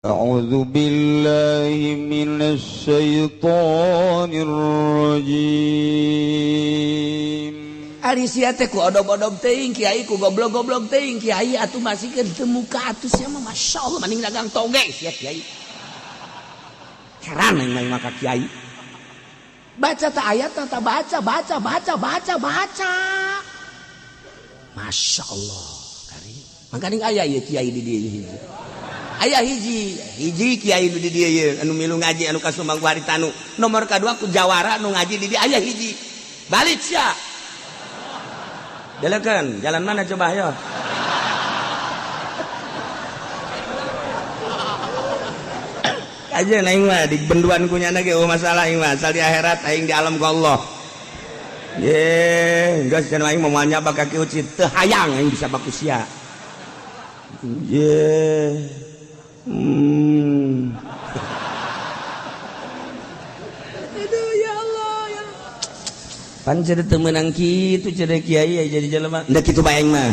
أعوذ بالله من الشيطان الرجيم. Ari sia teh ku odog-odog teuing kiai, ku goblok-goblok teuing kiai, atuh masih keur teu muka atuh sia mah, masyaallah, mending dagang toge sia kiai. Heran aing mah maka kiai. Baca tak ayat tak baca, baca, baca, baca, baca. Masya Allah. Karim. Mangkaning aya ieu kiai di dieu hiji. Aya hiji, hiji kiai nu di dieu ieu anu milu ngaji anu ka Sumbang ku Haritanu. Nomor kadua ku jawara nu ngaji di dieu aya hiji. Balik sia. Delekeun, jalan mana coba ayo. Aja aing mah di benduan ku nyana ge eueuh masalah aing mah, asal di akhirat aing di alam ku Allah. Ye, geus cenah aing moal nyabak ka Ki Ucit, teu hayang aing bisa baku sia. Ye. Aduh ya Allah ya. Pan jadi teu meunang kitu cenah kiai jadi jelema. Henteu kitu bae aing mah.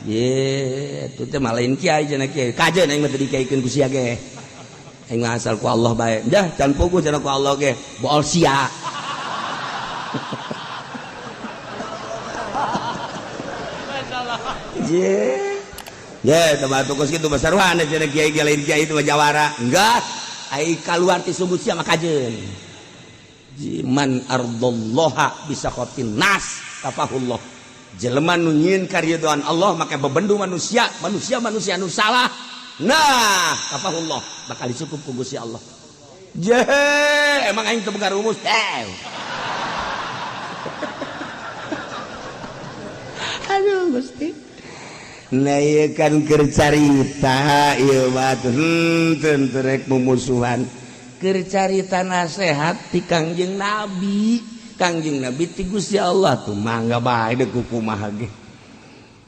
Ye, atuh teh malain kiai cenah kiai. Kajeun aing mah teu dikiaikeun ku sia ge. Aing mah asal ku Allah bae. Dah can puguh cenah ku Allah ge. Bool sia. Ye. Ye, teu batu kos kitu basarwana cenah kiai ge lain kiai itu mah jawara. Enggak. Ai kaluar ti sungguh sia mah kajeun. Man ardallaha bisa khotin nas kafahullah. Jelema nu nyieun karidhoan Allah make bebendu manusia, manusia-manusia nu salah. Nah, kafahullah bakal dicukup ku Gusti Allah. Je, emang aing teu boga rumus. Eh. Aduh Gusti. Nah ieu kan keur carita ieu mah henteu rek mumusuhan. Keur carita nasehat ti Kangjeng Nabi. Kangjeng Nabi ti Gusti Allah tuh mangga bae deuk kumaha ge.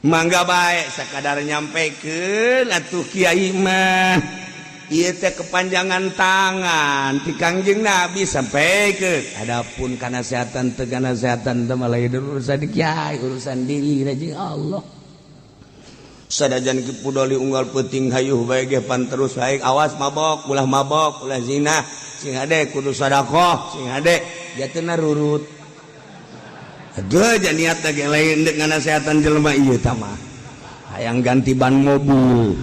Mangga bae sakadar nyampekeun atuh kiai mah. Ieu teh kepanjangan tangan ti Kangjeng Nabi sampaikeun. Adapun kanasehatan teu kanasehatan teh mah lain urusan kiai, urusan diri jeung Allah. Sadajan Ki Pudoli unggal peuting hayuh bae ge pan terus bae awas mabok, ulah mabok, ulah zina, sing hade kudu sedekah, sing hade jatena rurut. Aduh ja niat ge lain deuk nganasehatan jelema ieu tah mah. Hayang ganti ban mobil.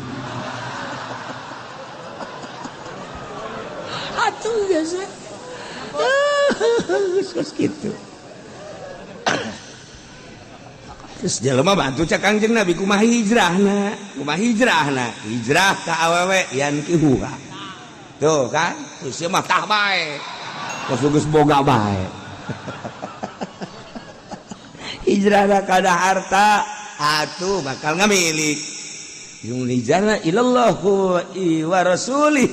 Atuh geus. Geus kitu. Terus jelema bantu cek Kangjeng Nabi kumaha hijrahna, kumaha hijrahna, hijrah ka awewe yan kihuha. Tuh kan, terus ieu mah tah bae. Terus geus boga bae. Hijrahna kana harta, atuh bakal ngamilik. Yung hijrahna ilallah wa rasulih.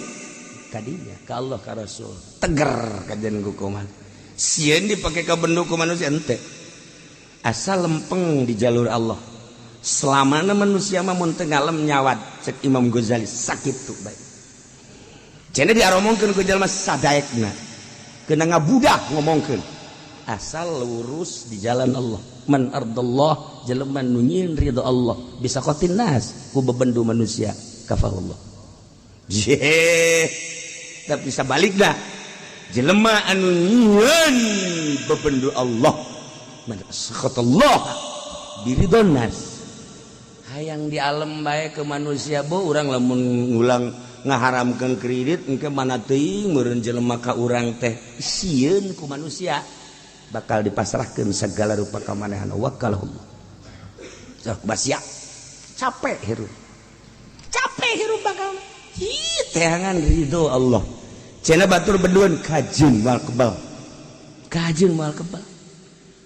Kadinya ka Allah ka Rasul. Teger kajian hukuman. Sieun dipake ka bendu ku manusia henteu. Asal lempeng di jalur Allah. Selamana manusia mah mun teu ngalem nyawat cek Imam Ghazali sakit tuh bae. Cenah diaromongkeun ku jelema sadaekna. Keuna ngabudak ngomongkeun. Asal lurus di jalan Allah. Man ardallah jelema nu nyieun ridho Allah bisa qatin nas ku bebendu manusia kafahullah. Je, tapi sabalikna jelema anu nyieun bebendu Allah man sakhatallah biridon nas. Hayang di alam bae ke manusia bo urang lamun ngulang ngaharamkeun kredit engke mana teuing meureun jelema ka urang teh sieun ku manusia bakal dipasrahkeun segala rupa kamanehan wakalahum. Sok basia capek hirup. Capek hirup bakal. Hi teangan ridho Allah. Cenah batur beduan kajeun moal kebal. Kajeun moal kebal.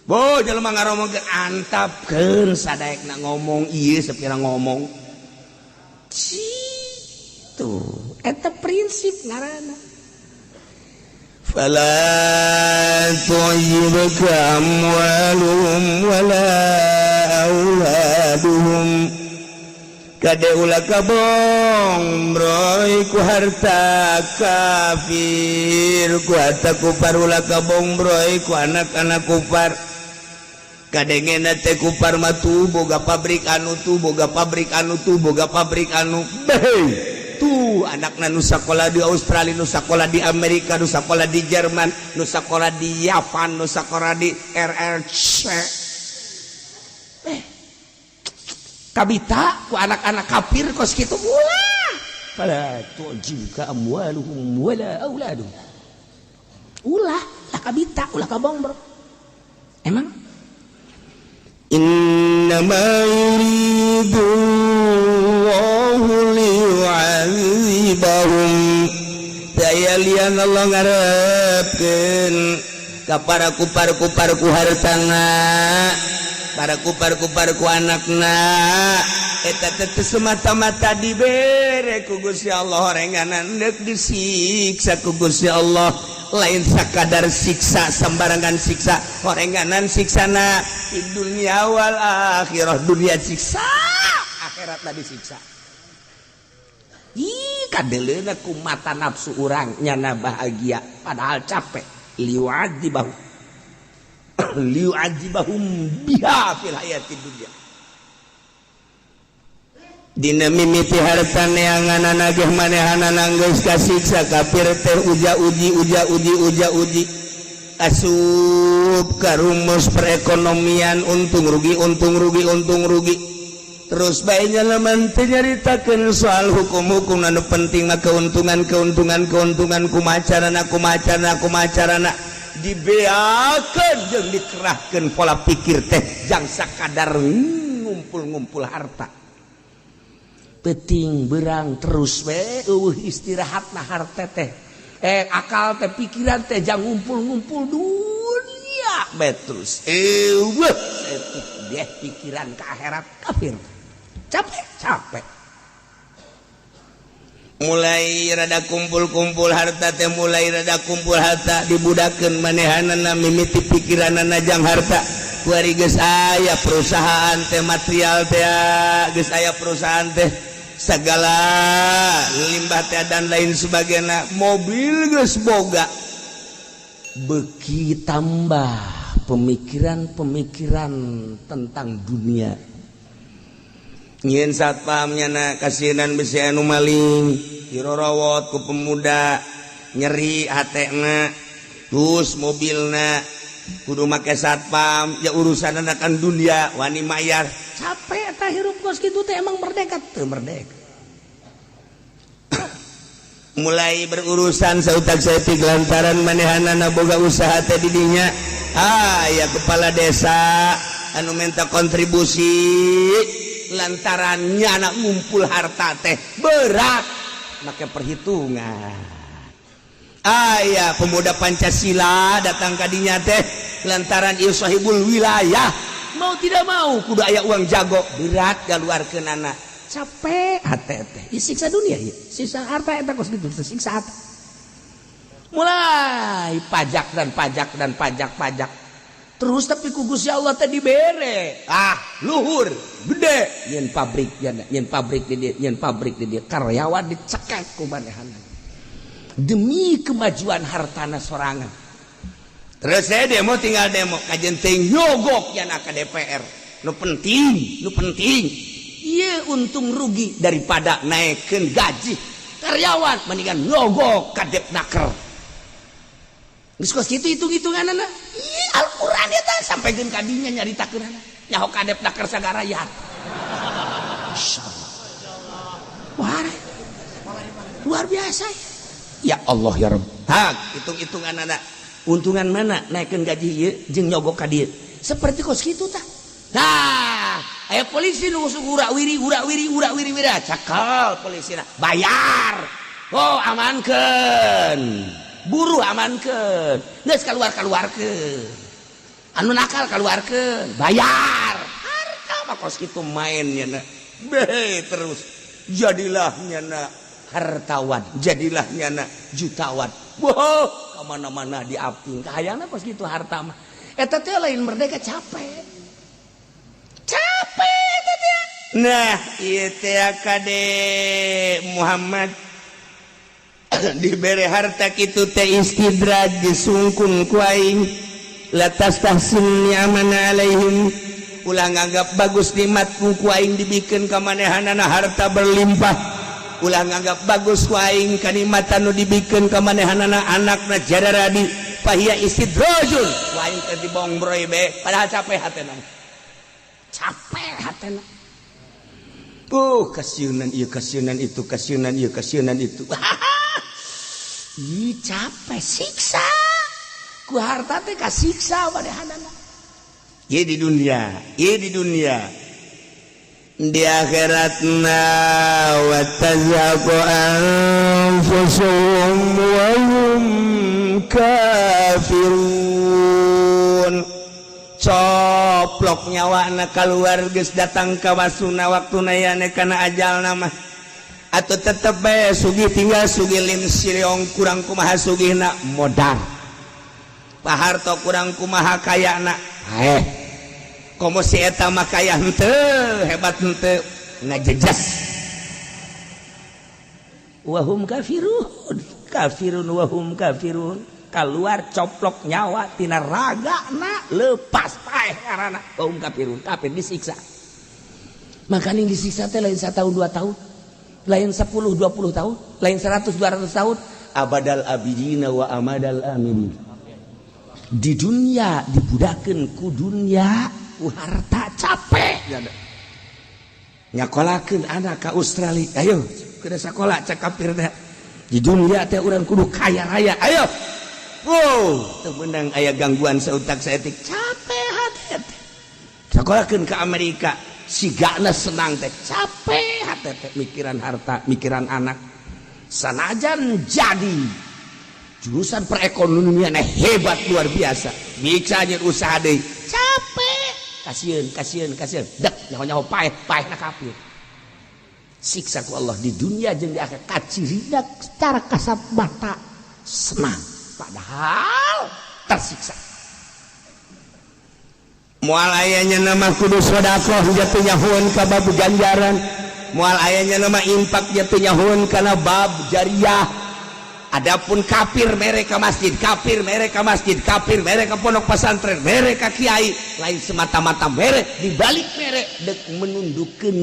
Bo jelema ngaromongkeun antapkeun sadaekna ngomong ieu sapira ngomong. Tuh, eta prinsip ngaranna. Fala tu'jibka amwaluhum wala auladuhum. Kade ulah kabong broy ku harta kafir, ku harta kupar ulah kabong broy ku anak-anak kupar. Kadengena teh kupar mah tuh boga pabrik anu tuh boga pabrik anu tuh boga pabrik anu. Beh, Tuh anakna nu sakola di Australia, nu sakola di Amerika, nu sakola di Jerman, nu sakola di Yavan, nu sakola di RRC. Kabita ku anak-anak kafir kos kitu, ulah. Fala tu'jibka amwaluhum wala auladuhum. Ulah lah kabita, ulah kabong, bro. Emang innama yuridu Allahu liyu'adzibahum, daya lian Allah ngarepkeun ka para kupar-kupar ku hartana, para kupar-kupar ku anakna. Eta teh semata-mata dibere ku Gusti Allah horenganan deuk disiksa ku Gusti Allah. Lain sakadar siksa sembarangan, siksa horenganan, siksana di dunia wal akhirah. Dunia siksa, akhirat disiksa. Ih, kadeleuna ku mata nafsu urang nyana bahagia, padahal capek. Liyu'adzibahum, liyu'adzibahum biha fil hayatid dunya. Dina mimiti harta neangan nagih manehanana geus kasiksa kafir teh, uja uji, uja uji, uja uji, asup ka rumus perekonomian untung rugi, untung rugi, untung rugi. Terus bae lamun teu nyaritakeun soal hukum-hukum, anu penting mah keuntungan, keuntungan, keuntungan. Kumaha carana, kumaha carana, kumaha carana dibeakeun jeung dikerahkeun pola pikir teh jang sakadar ngumpul-ngumpul harta peting berang terus we, eueuh istirahat. Nah, harta teh, akal teh, pikiran teh jang ngumpul-ngumpul dunia bae terus, eueuh deh pikiran ke akhirat. Kafir capek, capek. Mulai rada kumpul-kumpul harta teh, mulai rada kumpul harta, dibudakeun manehanana. Mimiti pikiranana jang harta. Kuari geus aya perusahaan teh, material teh, geus aya perusahaan teh, segala limbah teh dan lain sebagainya, mobil geus boga, beki tambah pemikiran-pemikiran tentang dunia. Nyieun satpam nyana kasihanan bisi anu maling, dirorowot ku pemuda, nyeri hatena. Terus mobilna kudu make satpam ya, urusan akan dunia wani mayar. Capek eta hirup kos kitu teh. Emang merdeka teu? Merdeka. Mulai berurusan sautak saeutik lantaran manehanana boga usaha teh di dinya. Ah ya, kepala desa anu minta kontribusi lantarannya anak ngumpul harta teh berat, make perhitungan. Aya pemuda Pancasila datang kadinya teh lantaran ieu sahibul wilayah, mau tidak mau kudu aya uang jago, berat keluarkeun anak. Capek hate teh. Siksa dunia ya, siksa harta eta kos gitu, siksa harta. Mulai pajak dan pajak dan pajak, pajak terus, tapi ku Gusti Allah teh dibere ah luhur gede. Nyen pabrik ya, nyen pabrik di dia, nyen pabrik di dia, karyawan dicekek ku manehana demi kemajuan hartana sorangan. Terus saya demo, tinggal demo kajen teh nyogok ya ke DPR. Nu penting, nu penting iya untung rugi. Daripada naikkan gaji karyawan, mendingan nyogok ka Depnaker. Geus kos kitu hitung-hitunganana. Ih, Al-Qur'an eta sampaikeun ka dinya, nyaritakeunana. Nyaho ka Depnaker sagarayat. Insyaallah. Wah, luar biasa ya. Allah ya Rabb. Hak hitung-hitungan anak, untungan mana naikkan gaji ieu jeung nyogok ka dieu, seperti kos kitu tah. Nah, aya polisi nu urak wiri, urak wiri, urak wiri, wira cakal polisi bayar. Oh, amankeun buruh, amankeun, geus keluar, keluarkeun anu nakal, keluarkeun, bayar. Harta mah kos kitu mainnya na be. Terus jadilah nyana hartawan, jadilah nyana jutawan. Wow, kemana-mana diaping kayaknya kos gitu. Harta mah eta teh lain merdeka, capek, capek eta teh. Nah, ieu teh kade Muhammad dibere harta kitu teh istidraj, disungkun ku aing. La tastahsin ni'amana alaihim, ulah nganggap bagus nikmatku ku aing dibikeun ka manehanana harta berlimpah. Ulah nganggap bagus ku aing kanikmatan nu dibikeun ka manehanana anakna jararadi fahiya istidrajun. Ku aing teh dibongbroy be, padahal capek hatena. Capek hatena. Kasiunan ieu, kasiunan itu, kasiunan ieu, kasiunan itu. Ih, capek, siksa. Ku harta teh kasiksa manehanana. Ieu di dunia, ieu di dunia. Di akhiratna wa tazhaqu anfusuhum wa hum kafirun. Coplok nyawana keluar geus datang ka wasuna waktuna yane kana ajalna mah. Atau tetep bae sugih tinggal sugih lim siliong, kurang kumaha sugihna modal. Pak Harto kurang kumaha kayana, eh komo si eta mah kaya henteu, hebat henteu, ngajejas. Wahum kafirun, kafirun wahum kafirun. Keluar coplok nyawa tina raga na lepas, paeh ngaranna. Wahum kafirun, kafir, disiksa. Makanya disiksa teh lain 1 tahun 2 tahun, lain 10 20 tahun, lain 100 200 tahun, abadal abidina wa amadal amidin. Di dunia dibudakeun ku dunia, ku harta, capek. Nyakolakeun anak ka Australia, ayo kudu sekolah, cek kafir teh. Di dunia teh urang kudu kaya raya, ayo. Wow, teu meunang aya gangguan seutak saeutik, capek hati teh. Sekolahkeun ke Amerika, sigana senang teh, capek hati teh mikiran harta, mikiran anak. Sanajan jadi jurusan perekonomian hebat luar biasa, bisa nyeun usaha deui, capek, kasieun, kasieun, kasieun, dek nyaho-nyaho paeh, paeh na kafir. Siksa ku Allah di dunia jeung di akhirat. Kacirina secara kasat mata senang, padahal tersiksa. Moal ayanya nama kudu sodakoh jatuh nyahuan ka bab ganjaran, moal ayanya nama infak jatuh nyahuan kana bab jariah. Adapun kafir mere ka masjid, kafir mere ka masjid, kafir mere ka pondok pesantren, mere ka kiai, lain semata-mata mere, dibalik mere dek menundukkan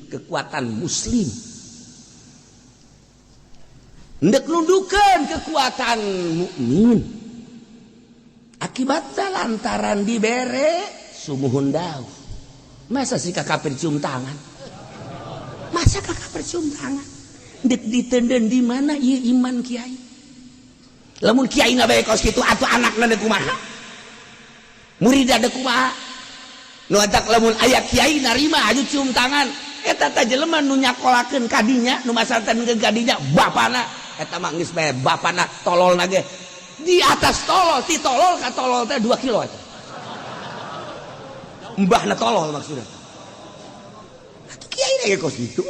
kekuatan muslim, dek nundukkan kekuatan mukmin. Akibatnya lantaran dibere sumuhun dauh. Masa sih kafir cium tangan? Masa kafir cium tangan? Dek ditenden di mana ieu iman kiai? Lamun kiai na bae kos kitu, atuh anakna deuk kumaha? Murid deuk kumaha? Nu atak lamun aya kiai narima aju cium tangan, eta teh jelema nu nyakolakeun kadinya, nu masantren kadinya, bapana eta mah geus bae bapana tolol ge di atas tolol, ti tolol ka tolol teh 2 kilo eta. Mbahna tolol maksudnya. Atuh kiai ge kos kitu.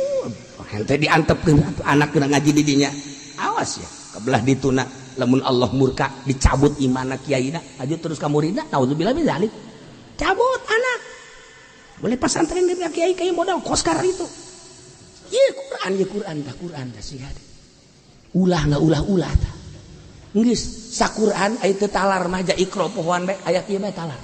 Hente diantepkeun atuh anak kena ngaji di dinya. Awas ya, kebelah dituna lamun Allah murka dicabut imana kiaina, aju terus ka muridna, naudzubillah min dzalik. Cabut anak. Boleh pesantren dia kiai kiai modal koskar itu. Ieu Quran, ieu Quran tah, Quran tah sih. Ulah nggak ulah-ulah tah. Geus saquran aya teu talar mah ja Iqra pohoan bae, ayat ieu bae talar.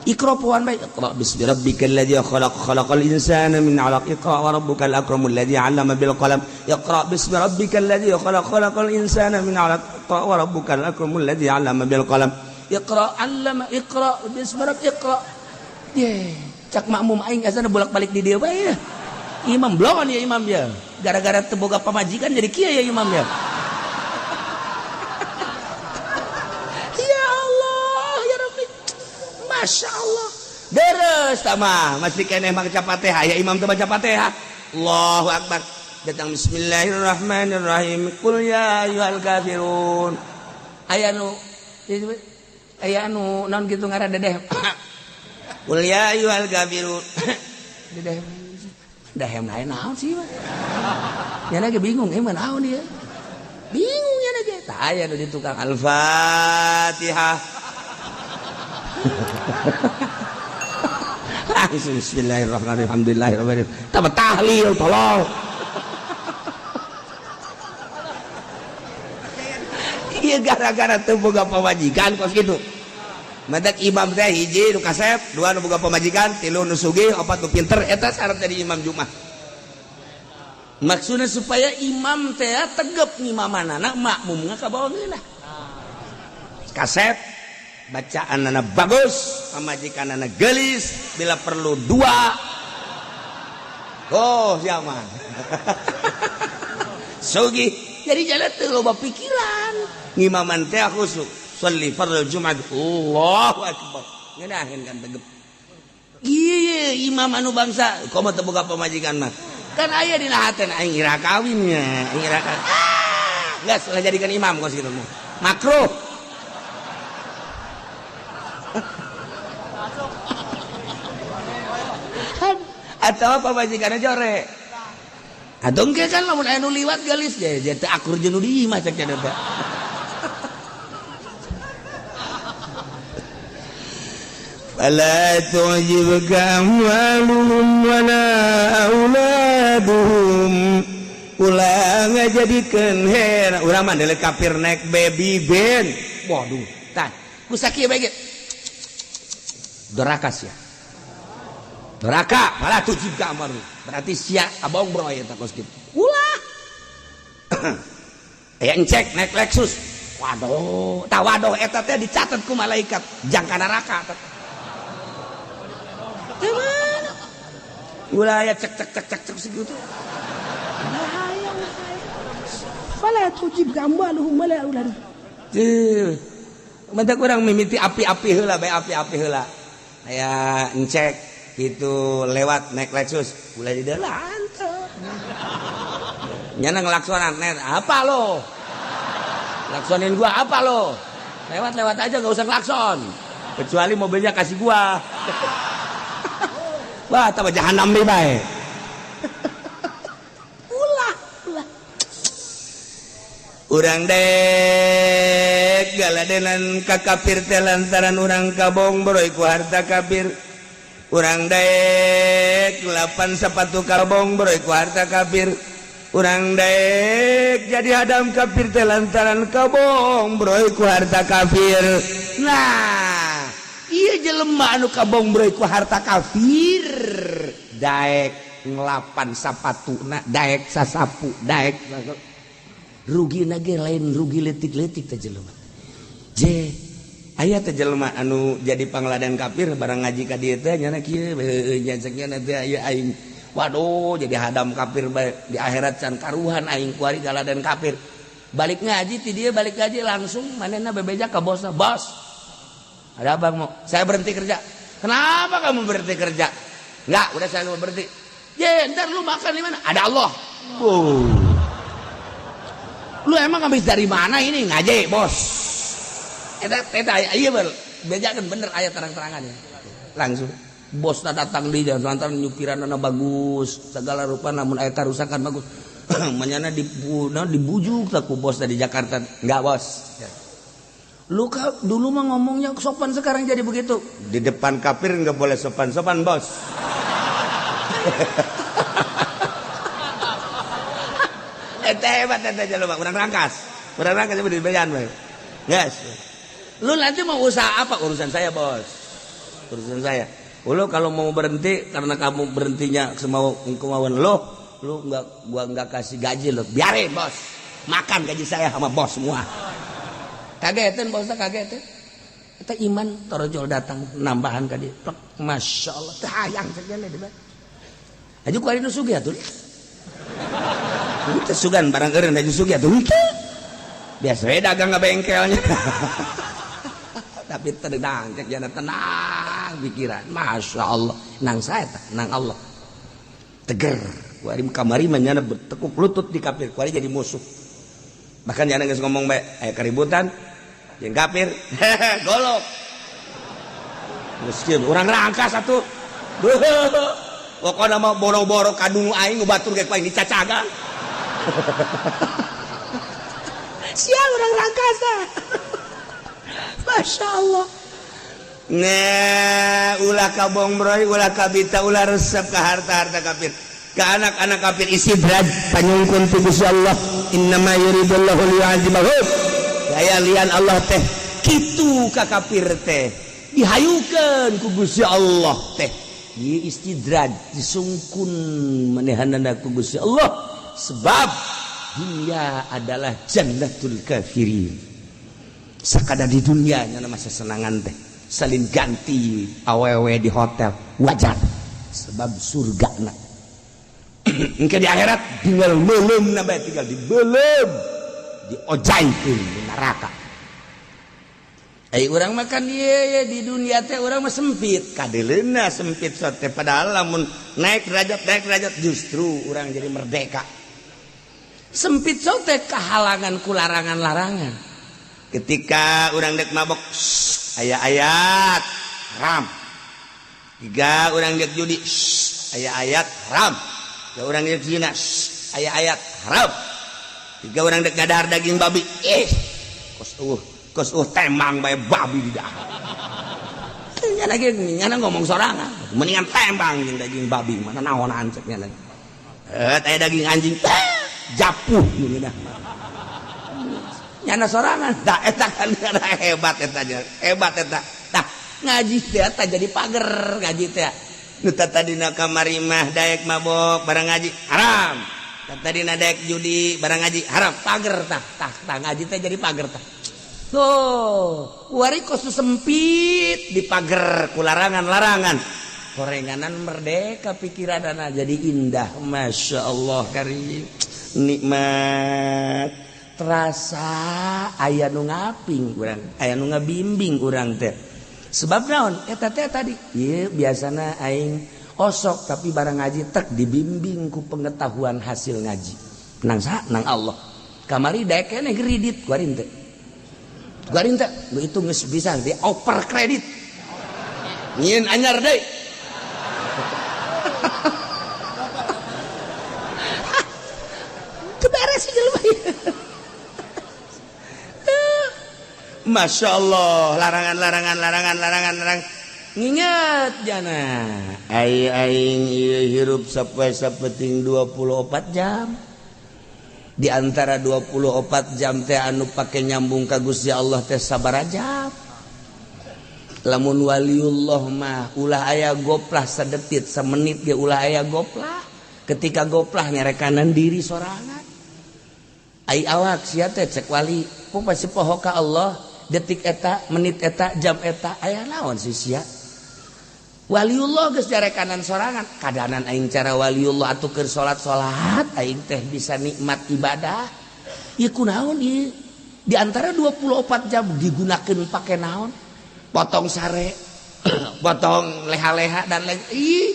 Iqra pohoan bae, Iqra bismi rabbikal ladzi khalaq, khalaqal insana min 'alaq, Iqra wa rabbukal akramul ladzi 'allama bil qalam, Iqra bismi rabbikal ladzi khalaq, khalaqal insana min 'alaq, Iqra wa rabbukal akramul ladzi 'allama bil qalam, Iqra 'allama, Iqra bismi rabbik, Iqra. Ye, cak makmum aing azana bolak-balik di dieu bae ya. Imam blongon ya imam ya. Gara-gara teu boga pamajikan jadi kieu ya imam ya. Ya Allah, ya Rabbi. Masya Allah. Deres tama masih keneh maca Fatihah ya imam teu baca Fatihah. Allahu akbar. Datang bismillahirrahmanirrahim. Qul ya ayyuhal kafirun. Aya nu naon kitu ngaran dedeh. Qul ya ayyuhal kafirun. Dedeh. Dahem lain naon sih mah. Nya ge bingung eh naon dia. Bingung ya ge. Tah aya nu di tukang Al-Fatihah. Langsung bismillahirrahmanirrahim, alhamdulillahirabbil alamin. Tambah tahlil tolong. Iya gara-gara teu boga pamajikan kos kitu. Madak imam teh hiji nu kasep, dua nu boga pamajikan, tilu nu sugih, opat nu pinter, eta syarat jadi imam Jumat. Maksudnya supaya imam teh tegep ngimamanana, makmumna kabawa ngeunah. Kasep bacaanana bagus, pamajikanana geulis, bila perlu dua. Oh, siapa? Sugih. Jadi jalan teu loba pikiran. Ngimaman teh khusyuk. Sholli fardhu Jumat. Allahu akbar. Ngeunaheun kan tegep. Iya, imam anu bangsa komo teu boga pamajikan mah. Kan aya dina haten aing ira kawin nya, aing ira kawin. Ah, geus ulah jadikan imam kos kitu mah. Makruh. Atau pamajikanna jore. Atau engke kan lamun aya nu liwat geulis ge teu akur jeung nu di imah cek teh. Fala tu'jibka amwaluhum wala auladuhum. Ulah ngajadikeun heran urang mah deuleu kafir naik baby ben. Waduh, tah ku sakieu bae ge. Doraka sia. Doraka, fala tu'jibka amwaluhum. Berarti sia abong broy eta kos kitu. Ulah. Aya encek naik Lexus. Waduh, tah waduh eta teh dicatat ku malaikat jangka neraka eta. Gimana? Ulah ya cek cek cek cek cek segitu. Bahaya, bahaya. Fala tujib amwaluhum wala auladuhum. Tuh. Mentak urang mimiti api-api heula bae api-api heula. Aya encek gitu lewat naik Lexus, ulah di dalam teu. Nyana ngelaksonan net, apa lo? Laksonin gua apa lo? Lewat-lewat aja gak usah ngelakson. Kecuali mobilnya kasih gua. Wah, tambah jahanam deh bae. Ulah, ulah. Urang dek galadenan ka kafir teh lantaran urang kabong boroy ku harta kafir. Urang dek lapan sepatu kabong boroy ku harta kafir. Urang dek jadi hadam kafir teh lantaran kabong boroy ku harta kafir. Nah, iya jelema anu kabong boroy ku harta kafir. Daek ngelapan sapatuna, daek sasapu, daek rugi nage lain rugi letik-letik teh jelema. Je, aya teh jelema anu jadi pangladan kafir barang ngaji ka dieu teh nyana kieu heueuh nya cek nya teh aya aing. Waduh, jadi hadam kafir bae di akhirat can karuhan aing kuari galadan kafir. Balik ngaji ti dieu balik ngaji langsung manehna bebeja ka bosna, "Bos, ada abang mau saya berhenti kerja." "Kenapa kamu berhenti kerja?" "Enggak, udah saya mau berhenti." "Ye, ntar lu makan di mana?" "Ada Allah." Oh. Lu emang habis dari mana ini? "Ngaji, bos." Eta eta iya ber, bejakeun bener aya terang-terangan ya. Langsung bosna datang di jalan lantaran nyupiranna bagus, segala rupa namun aya karusakan bagus. Manyana dibujuk tak ku bos dari Jakarta. "Enggak, bos." Lu dulu mah ngomongnya sopan, sekarang jadi begitu. Di depan kafir nggak boleh sopan-sopan, bos. Eta hebat eta jelema, urang rangkas. Urang rangkas di bejan bae. Yes. Lu nanti mau usaha apa? "Urusan saya, bos. Urusan saya. Lu kalau mau berhenti karena kamu berhentinya semau kemauan lu, lu nggak gua nggak kasih gaji lu. Biarin, bos. Makan gaji saya sama bos semua." Kagetan bosnya, kagetan. Eta iman torojol datang nambahan ka dieu. Plek, Masya Allah, teu hayang cek nya deui. Aju ku ari nu sugih atuh. Teu sugan barang eureun aju sugih atuh. Biasa we dagang ka bengkelnya. Tapi tenang cek jana tenang pikiran. Masya Allah, nang saya tah, nang Allah. Teger. Ku ari kamari mah nyana bertekuk lutut di kafir, ku ari jadi musuh. Bahkan nyana geus ngomong bae, aya keributan jeung kafir. Golok. Geus kieu urang rangkas atuh. Pokona mah boro-boro kadung aing batur ge ku aing dicacagan. Sial urang rangkasa. Masya Allah. Nah, ulah kabong broy, ulah kabita, ulah resep ke harta-harta kafir, ke anak-anak kafir. Istidraj panyungkun ti Gusti Allah. Innama yuridullahu liyu'adzibahum. Daya lian Allah teh kitu ka kafir teh dihayukeun ku Gusti Allah teh. Ieu istidraj disungkun manehanana ku Gusti Allah. Sebab dunia adalah jannatul kafirin. Sakada di dunia nya masa senangan teh salin ganti awewe di hotel wajar sebab surga na. Engke di akhirat tinggal meuleum na bae, tinggal dibeuleum, diojaikeun di neraka. Ai urang makan ieu di dunia teh urang mah sempit, kadeleuna sempit sote, padahal lamun naik derajat justru urang jadi merdeka. Sempit sote kehalangan ku larangan-larangan. Ketika urang dek mabok, aya ayat haram. Tiga urang dek judi, aya ayat haram. Tiga urang dek zina, aya ayat haram. Tiga urang dek ngadahar daging babi, kos kos tembang bae babi di dahar. Nya lagi nyana ngomong sorangan, mendingan tembang jeung daging babi mana naonan cek nya lagi. Aya daging anjing japuh nu ngeunah. Nyana sorangan, da eta kan hebat eta, hebat eta. Tah ngaji teh eta jadi pager ngaji teh. Nu tadina kamari mah daek mabok barang ngaji haram. Tadina daek judi barang ngaji haram, pager tah tah tah ngaji teh jadi pager tah. Tuh, wari kos sempit di pager ku larangan-larangan. Korenganan merdeka pikiranana jadi indah. Masya Allah karim. Nikmat. Terasa aya nu ngaping urang, aya nu ngabimbing urang teh. Sebab naon? Eta teh tadi. Ieu biasana aing osok tapi barang ngaji tek dibimbing ku pengetahuan hasil ngaji. Nang saha? Nang Allah. Kamari daek keneh kredit kuari teh. Kuari teh itu geus bisa di over kredit. Nyieun anyar deui. Teu beres jelema. Masya Allah, larangan larangan larangan larangan larangan. Nginget jana. Ai aing ieu hirup sapoe sapeting 24 jam. Di antara 24 jam teh anu pake nyambung ka Gusti Allah teh sabaraha jam. Lamun waliullah mah ulah aya goplah sadetit samenit ge ulah aya goplah. Ketika goplah nyarekanan diri sorangan. Ai awak sia teh cek wali, pun pasti poho ka Allah detik eta, menit eta, jam eta aya naon sih sia. Waliullah geus jarekanan sorangan. Kadanan aing cara waliullah atuh keur salat-salat aing teh bisa nikmat ibadah. Ieu kunaon ieu? Di antara 24 jam digunakeun pake naon? Potong sare, potong leha-leha dan lain. Ih,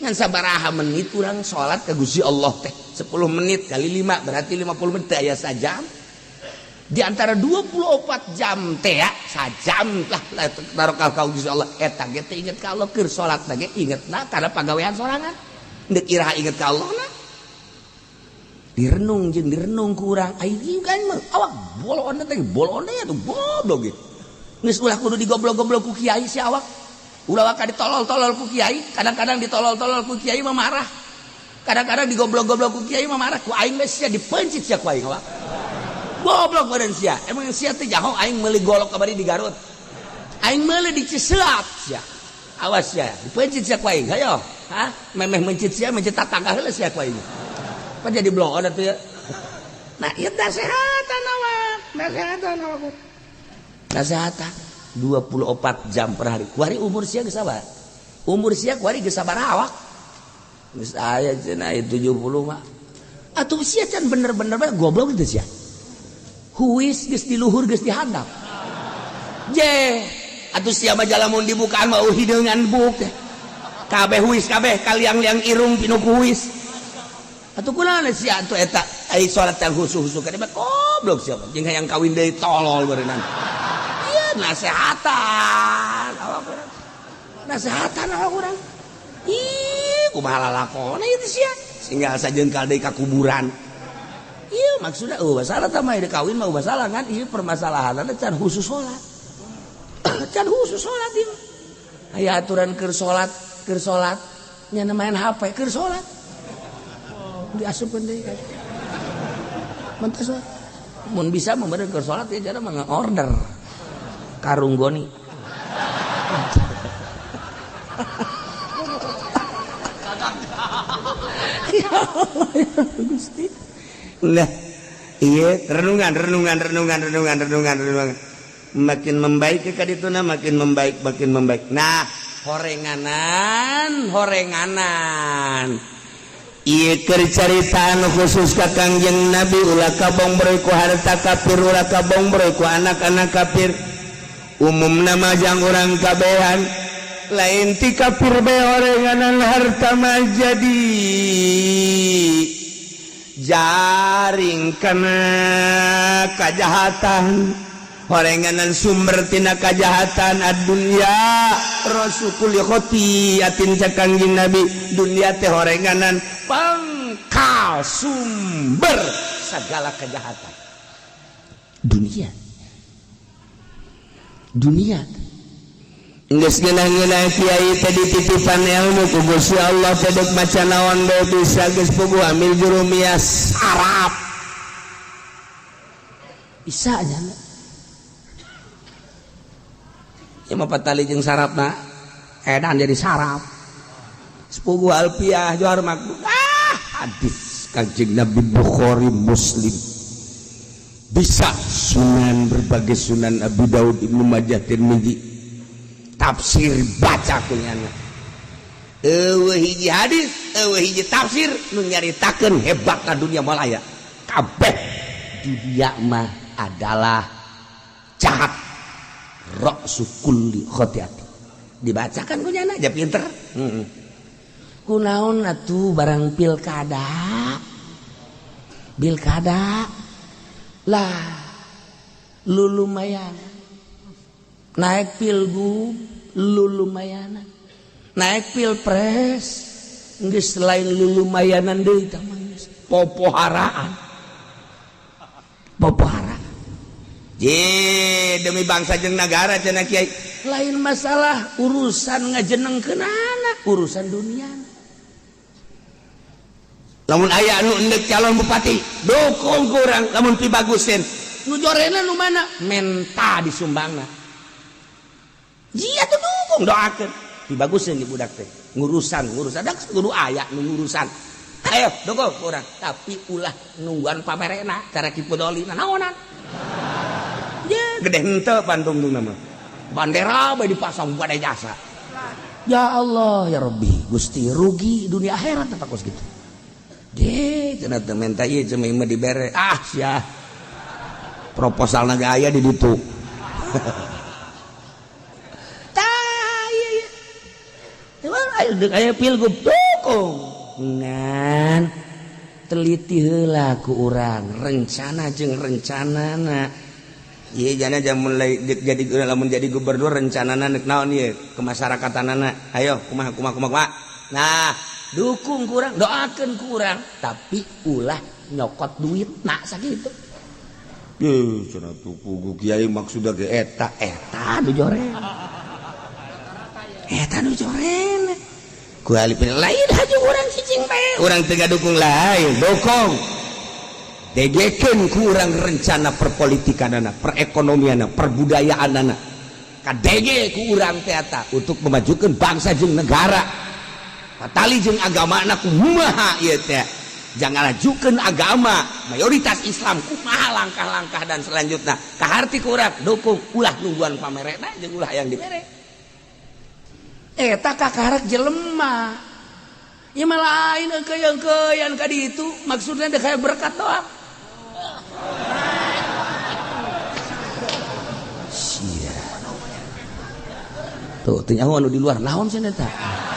ngan sabaraha menit urang salat ka Gusti Allah teh? 10 menit kali 5 berarti 50 menit aya sajam. Di antara 24 jam teh ya, sajam lah taruh ka Gusti Allah eta ge teh inget ka Allah keur salat ge ingetna kana pagawean sorangan. Deuk iraha inget ka Allah na. Direnung jeung direnung ku urang aing kan awak bolon teh bolon teh atuh goblok ge. Geus ulah kudu digoblok-goblok ku kiai si awak. Ulah waka ditolol-tolol ku kiai, kadang-kadang ditolol-tolol ku kiai mah marah. Kadang-kadang digoblok-goblok ku kiai mah marah, ku aing geus sia dipencit sia ku aing awak. Goblok badan sia. Emang sia teh jaho aing meuli golok kamari di Garut. Aing meuli di Ciseap sia. Awas sia, dipencit sia ku aing. Hayo, hah? Memeh mencit sia, mencit tatangga heula sia ku aing. Apa jadi bloon atuh ya? Nah, ieu nasehatan awak, nasehatan awak. Nasehatan 24 jam per hari. Kuari umur sia geus sabar. Umur sia kuari geus sabaraha awak? Geus aya cenah 70 mah. Atuh sia can bener-bener goblok teh sia. Huis geus di luhur geus dihandap. Je, atuh sia mah lamun dibukaan mah hideungan buk teh. Kabeh huis kabeh kaliang-liang irung pinuh ku huis. Atuh kunaon sia atuh eta ai salat teh husu-husu ka mah goblok sia jeung hayang kawin deui tolol beureunan. Ieu nasehatan awak urang. Nasehatan awak urang. Ih, kumaha lalakona ieu teh sia? Singgal sajengkal deui ka kuburan. Iya maksudnya oh masalah sama ide kawin mah masalah kan iya permasalahan ada can khusus sholat can khusus sholat ieu aya aturan keur sholat nya main HP keur sholat diasupkeun deui kan mentas mun bisa memberi keur sholat ya cara mah order karung goni. Ya Allah ya Gusti. Nah, iya, renungan, renungan, renungan, renungan, renungan, renungan. Makin membaik ke dituna, makin membaik, makin membaik. Nah, horenganan, horenganan. Ieu keur caritaan khusus ka Kangjeng Nabi, ulah kabongbroy ku harta kafir, ulah kabongbroy ku anak-anak kafir. Umumna mah jang urang kabehan, lain ti kafir bae horenganan harta mah jadi jaring kana kajahatan, horenganan sumber tina kajahatan. Ad-dunya ra'su kulli khoti'atin, cek Kangjeng Nabi, dunia teh horenganan pangkal sumber segala kejahatan. Dunia, dunia. Geus ngeunah-ngeunah kiai teh dititipan ilmu ku Gusti Allah teh, dek maca naon bae bisa, geus puguh amil jurumiyah sarap bisa nya. Ya mah patali jeung sarapna edan jadi sarap. Sepuguh alfiah johar makbul. Ah, hadis Kanjeng Nabi Bukhari, Muslim, bisa sunan, berbagai sunan, Abu Daud, Ibnu Majah, Tirmizi, tafsir baca kunyana. Eueuh hiji hadis, eueuh hiji tafsir nu nyaritakeun hebatna dunia malaya. Kabeh dunia mah adalah jahat, ra'su kulli khotiati. Dibacakan kunyana aja pinter. Kunaon atuh barang pilkada, pilkada lah lu lumayan naik, pilgub lu lumayan naik, pilpres geus lain lu lumayanan deui, tah mah geus popoharaan, popoharaan. Je, demi bangsa jeung negara cenah kiai, lain masalah urusan ngajenengkeun anak, urusan dunia. Lamun aya anu endek calon bupati, dukung ku urang lamun pibagusin. Nu jorena nu mana menta disumbangna, jia tuh dukung, doakeun pibagusin di budak teh ngurusan, ngurusan dak kudu aya nu ngurusan. Ayo dukung ku urang, tapi ulah nungguan pamerena cara kipudoli naonan. Ya gede henteu pantungtung nama bandera bae dipasang pada jasa. Ya Allah, ya Rabbi, Gusti, rugi dunia akhirat tetap kos gitu. Deh, cenah teu menta ieu cuma mah dibere. Ah, sia. Proposal ge aya di ditu. Tah, ieu ieu. Emang ayo deuk aya pilgub dukung. Ngan teliti heula ku urang rencana jeung rencanana. Iya, jana jam mulai jadi, lamun jadi gubernur rencanana nek naon ieu kemasyarakatanana. Ayo kumaha, kumaha, kumaha, kumaha. Nah, dukung ku urang, doakeun ku urang, tapi ulah nyokot duit nak sakitu. Eh, cenah tuh pugu kiai maksudna ge eta, eta nu joren. Eta nu joren. Ku alipin lain haju urang cicing bae. Urang teu dukung lain, dukung. Degekeun ku urang rencana perpolitikanana, perekonomianana, perbudayaanana. Kadege ku urang teh eta untuk memajukan bangsa jeung negara. Patali jeung agamana kumaha ieu teh. Jangan ajukeun agama mayoritas Islam kumaha langkah-langkah dan selanjutnya. Kaharti ku urang dukung, ulah nungguan pamerena jeung ulah yang dibere. Eta kakarek jelema. Ya mah lain engkeun ka ditu, maksudnya dek kayak berkat doang. Sia. Tuh, teu nyaho anu di luar naon cenah eta.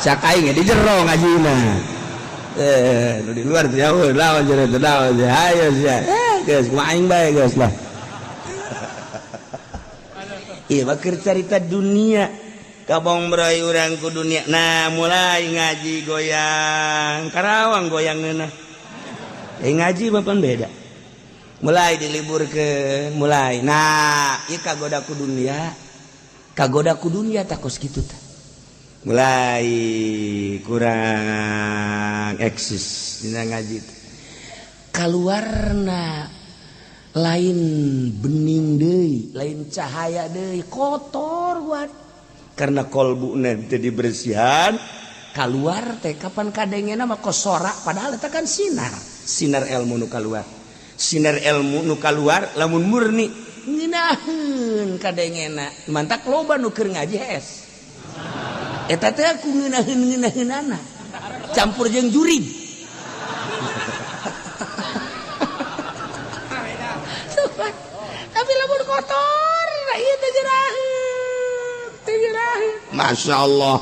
Sia kaing di jero ngajina. Eh, nu di luar teu nyaho naon cenah eta, naon cenah. Hayo sia. Eh, geus kumaha aing bae geus lah. Ieu mah keur carita dunia. Kabong bray urang ku dunia. Nah, mulai ngaji goyang. Karawang goyang ngeunah. Eh, ngaji mah pan beda. Mulai diliburkeun, mulai. Nah, ieu kagoda ku dunia. Kagoda ku dunia tak kos kitu tah. Mulai kurang eksis dina ngaji teh. Kaluarna lain bening deui, lain cahaya deui, kotor buat. Karena kolbu nanti dibersihan, keluar teh kapan kadengena mah kosora, padahal eta kan sinar, sinar ilmu nu keluar. Sinar ilmu nu kaluar lamun murni ngeunaheun kadengena. Mantak loba nu keur ngaji hes. Eta teh ku ngeunaheun-ngeunaheunana. Campur jeung jurig. Tapi lamun kotor, ieu teh jeraheun, teh jeraheun. Masya Allah.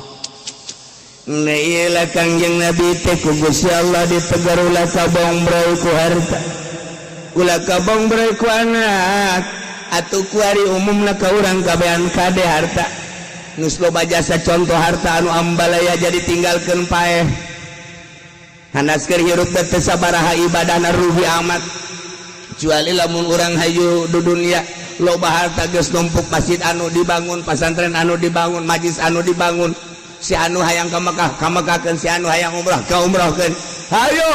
Nah iyalah Kangjeng Nabi teh ku Gusti Allah ditegar ulah kabongbroy ku harta, ulah kabongbroy ku anak, atuh kuari umumna ka urang kabehan kade harta. Geus loba jasa contoh harta anu ambalaya jadi tinggalkeun paeh. Hanas keur hirup teh teu sabaraha ibadahna rugi amat. Kecuali lamun urang hayu di dunia loba harta geus numpuk, masjid anu dibangun, pasantren anu dibangun, majlis anu dibangun, si anu hayang ka Mekah ka Mekahkeun, si anu hayang umrah ka umrahkeun, hayo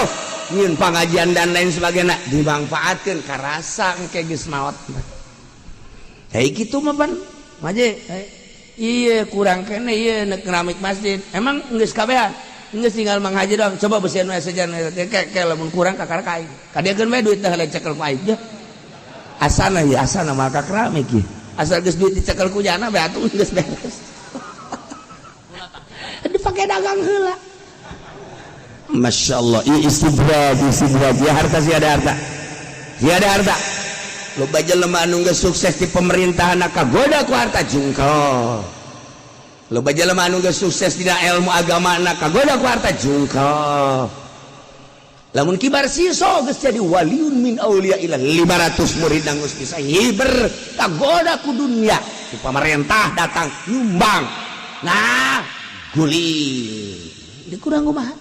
nyieun pangajian dan lain sebagainya dimanfaatkeun karasa engke geus maot. Hei kitu mah pan maje ieu kurang kene ieu nek keramik masjid emang geus kabehan geus tinggal Mang Haji doang, coba besian we sejan ke lamun kurang kakara ka aing kadiakeun we duit teh cekel ku aing. Asana ya asana maka keramik ieu asal geus duit dicekel ku jana bae atuh geus beres. Dipakai dagang heula. Masya Allah, istidraj, istidraj ya harta, si ada harta, si ada harta. Loba jelema anu geus sukses di pemerintahan kagoda ku harta jungkel. Loba jelema anu geus sukses dina ilmu agama kagoda ku harta jungkel. Lamun kibar siso geus jadi waliun min auliya ila 500 murid geus bisa hiber kagoda ku dunia. Di pemerintah datang nyumbang. Nah, guling. Di kurang kumaha?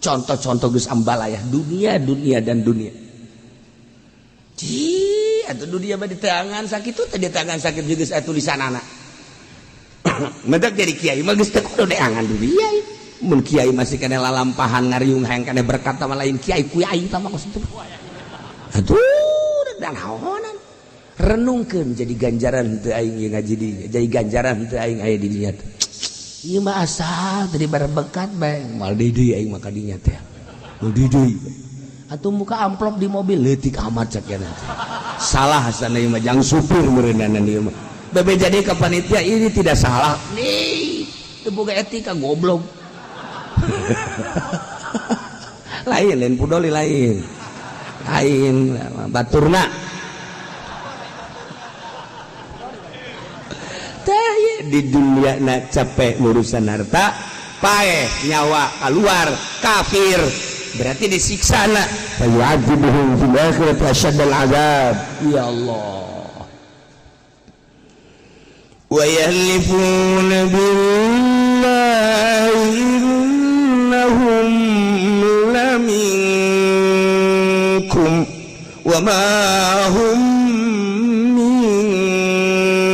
Contoh-contoh geus ambalayah dunia, dunia dan dunia. Ci, atuh dunia mah di tangan sakitu teh, di tangan sakit juga geus tulisan anak. Mendak jadi kiai mah geus teu kudu deangan dunia. Mun kiai masih kena lalampahan ngariung hayang kena berkat sama lain kiai ku aing tah mah kos itu. Aduh, dan naonan. Renungkeun jadi ganjaran teu aing ieu ngaji di, jadi ganjaran teu aing aya di dinya teh. Ieu mah asal tadi berbekat bae, moal deui aing mah ka dinya teh. Moal deui. Atuh muka amplop di mobil leutik amat cek cenah. Salah sana ieu mah jang supir meureunana ieu mah. Bebe jadi ke panitia ini tidak salah. Nih, teu boga etika goblok. Lain lain pudoli lain. Lain baturna. Teh di dunia na capek urusan harta, paeh nyawa keluar kafir berarti disiksa na. Fayu'adzibuhum fil akhirati asyaddal azab. Ya Allah. Wa yahlifuna billahi innahum laminkum wa ma hum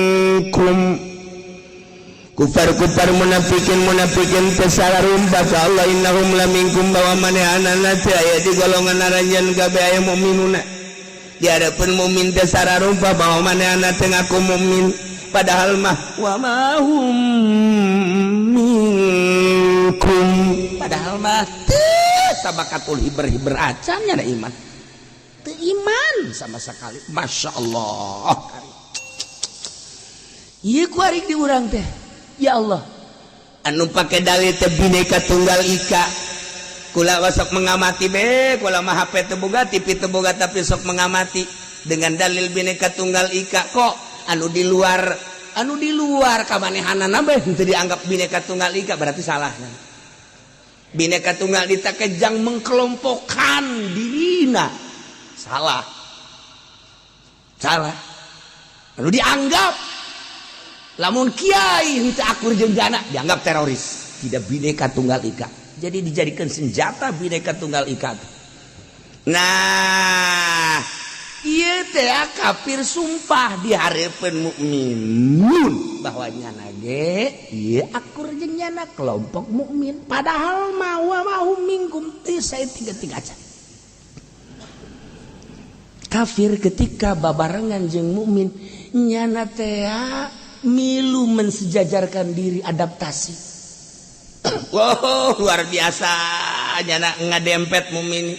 minkum. Kufar-kufar munafikin munafikin pesara rumpa ka Allah innahum laminkum bahwa manehanana teh aya di golongan aranjeun kabeh aya mukminuna. Di hadapan mukmin teh sararumpa bahwa manehana teh ngaku mukmin padahal mah wa ma hum minkum, padahal mah teu sabakatul hiber-hiber acan nya iman. Teu iman sama sekali. Masya Allah. Ieu ku arik di urang teh. Ya Allah. Anu pake dalil teh Bhinneka Tunggal Ika. Kula sok mengamati be, kula mah HP teu boga, TV teu boga tapi sok mengamati dengan dalil Bhinneka Tunggal Ika kok anu di luar kamanehanana bae henteu dianggap Bhinneka Tunggal Ika berarti salah. Bhinneka Tunggal Ika kejang mengkelompokkan dirina. Salah. Salah. Anu dianggap lamun kiai henteu akur jeung jana dianggap teroris, tidak Bhinneka Tunggal Ika. Jadi dijadikan senjata Bhinneka Tunggal Ika. Nah, ieu teh kafir sumpah di hareupeun mukminun bahwa nyana ge ieu akur jeung nyana kelompok mukmin, padahal mah wa ma hum minkum teu saeutik-eutik acan. Kafir ketika babarengan jeung mukmin nyana teh milu mensejajarkan diri adaptasi. Wow, luar biasa nyana ngadempet mukmin.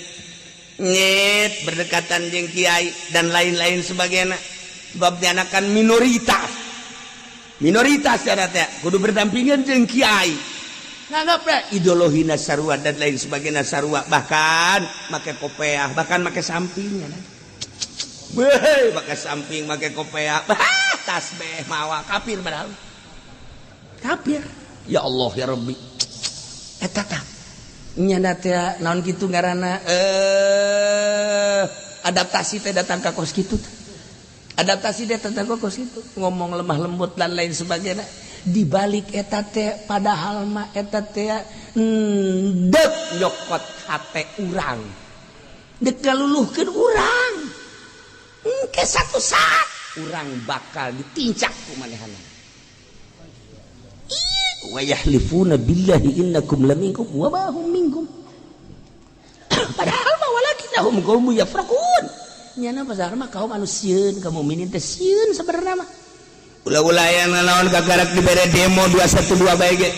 Nyet berdekatan jeung kiai dan lain-lain sebagainya. Sebab dianakan minoritas. Minoritas ya teh kudu berdampingan jeung kiai. Nganggap ya ideologi sarua dan lain sebagainya sarua, bahkan make kopeah, bahkan make sampingnya. Beuh, make samping, make kopeah, bah, tasbih mawa kafir padahal. Kafir. Ya Allah ya Rabbi. Eta tah. Nya teh naon kitu ngaranna adaptasi teh datang ka kos kitu. Adaptasi teh datang ka kos kitu, ngomong lemah lembut dan lain sebagainya. Di balik eta teh padahal mah eta teh dek nyokot hate urang. Dek ngaluluhkeun urang. Engke satu saat urang bakal ditincak ku manehna. Wa yahlifuna billahi innakum laminkum wa ma hum minkum. Padahal mah walakinnahum qaumun yafraqun. Nyana pasar mah kaum anu sieun ka mukminin teh sieun sabenerna mah. Ulah-ulah aya naon kakarak dibere demo 212 bae ge.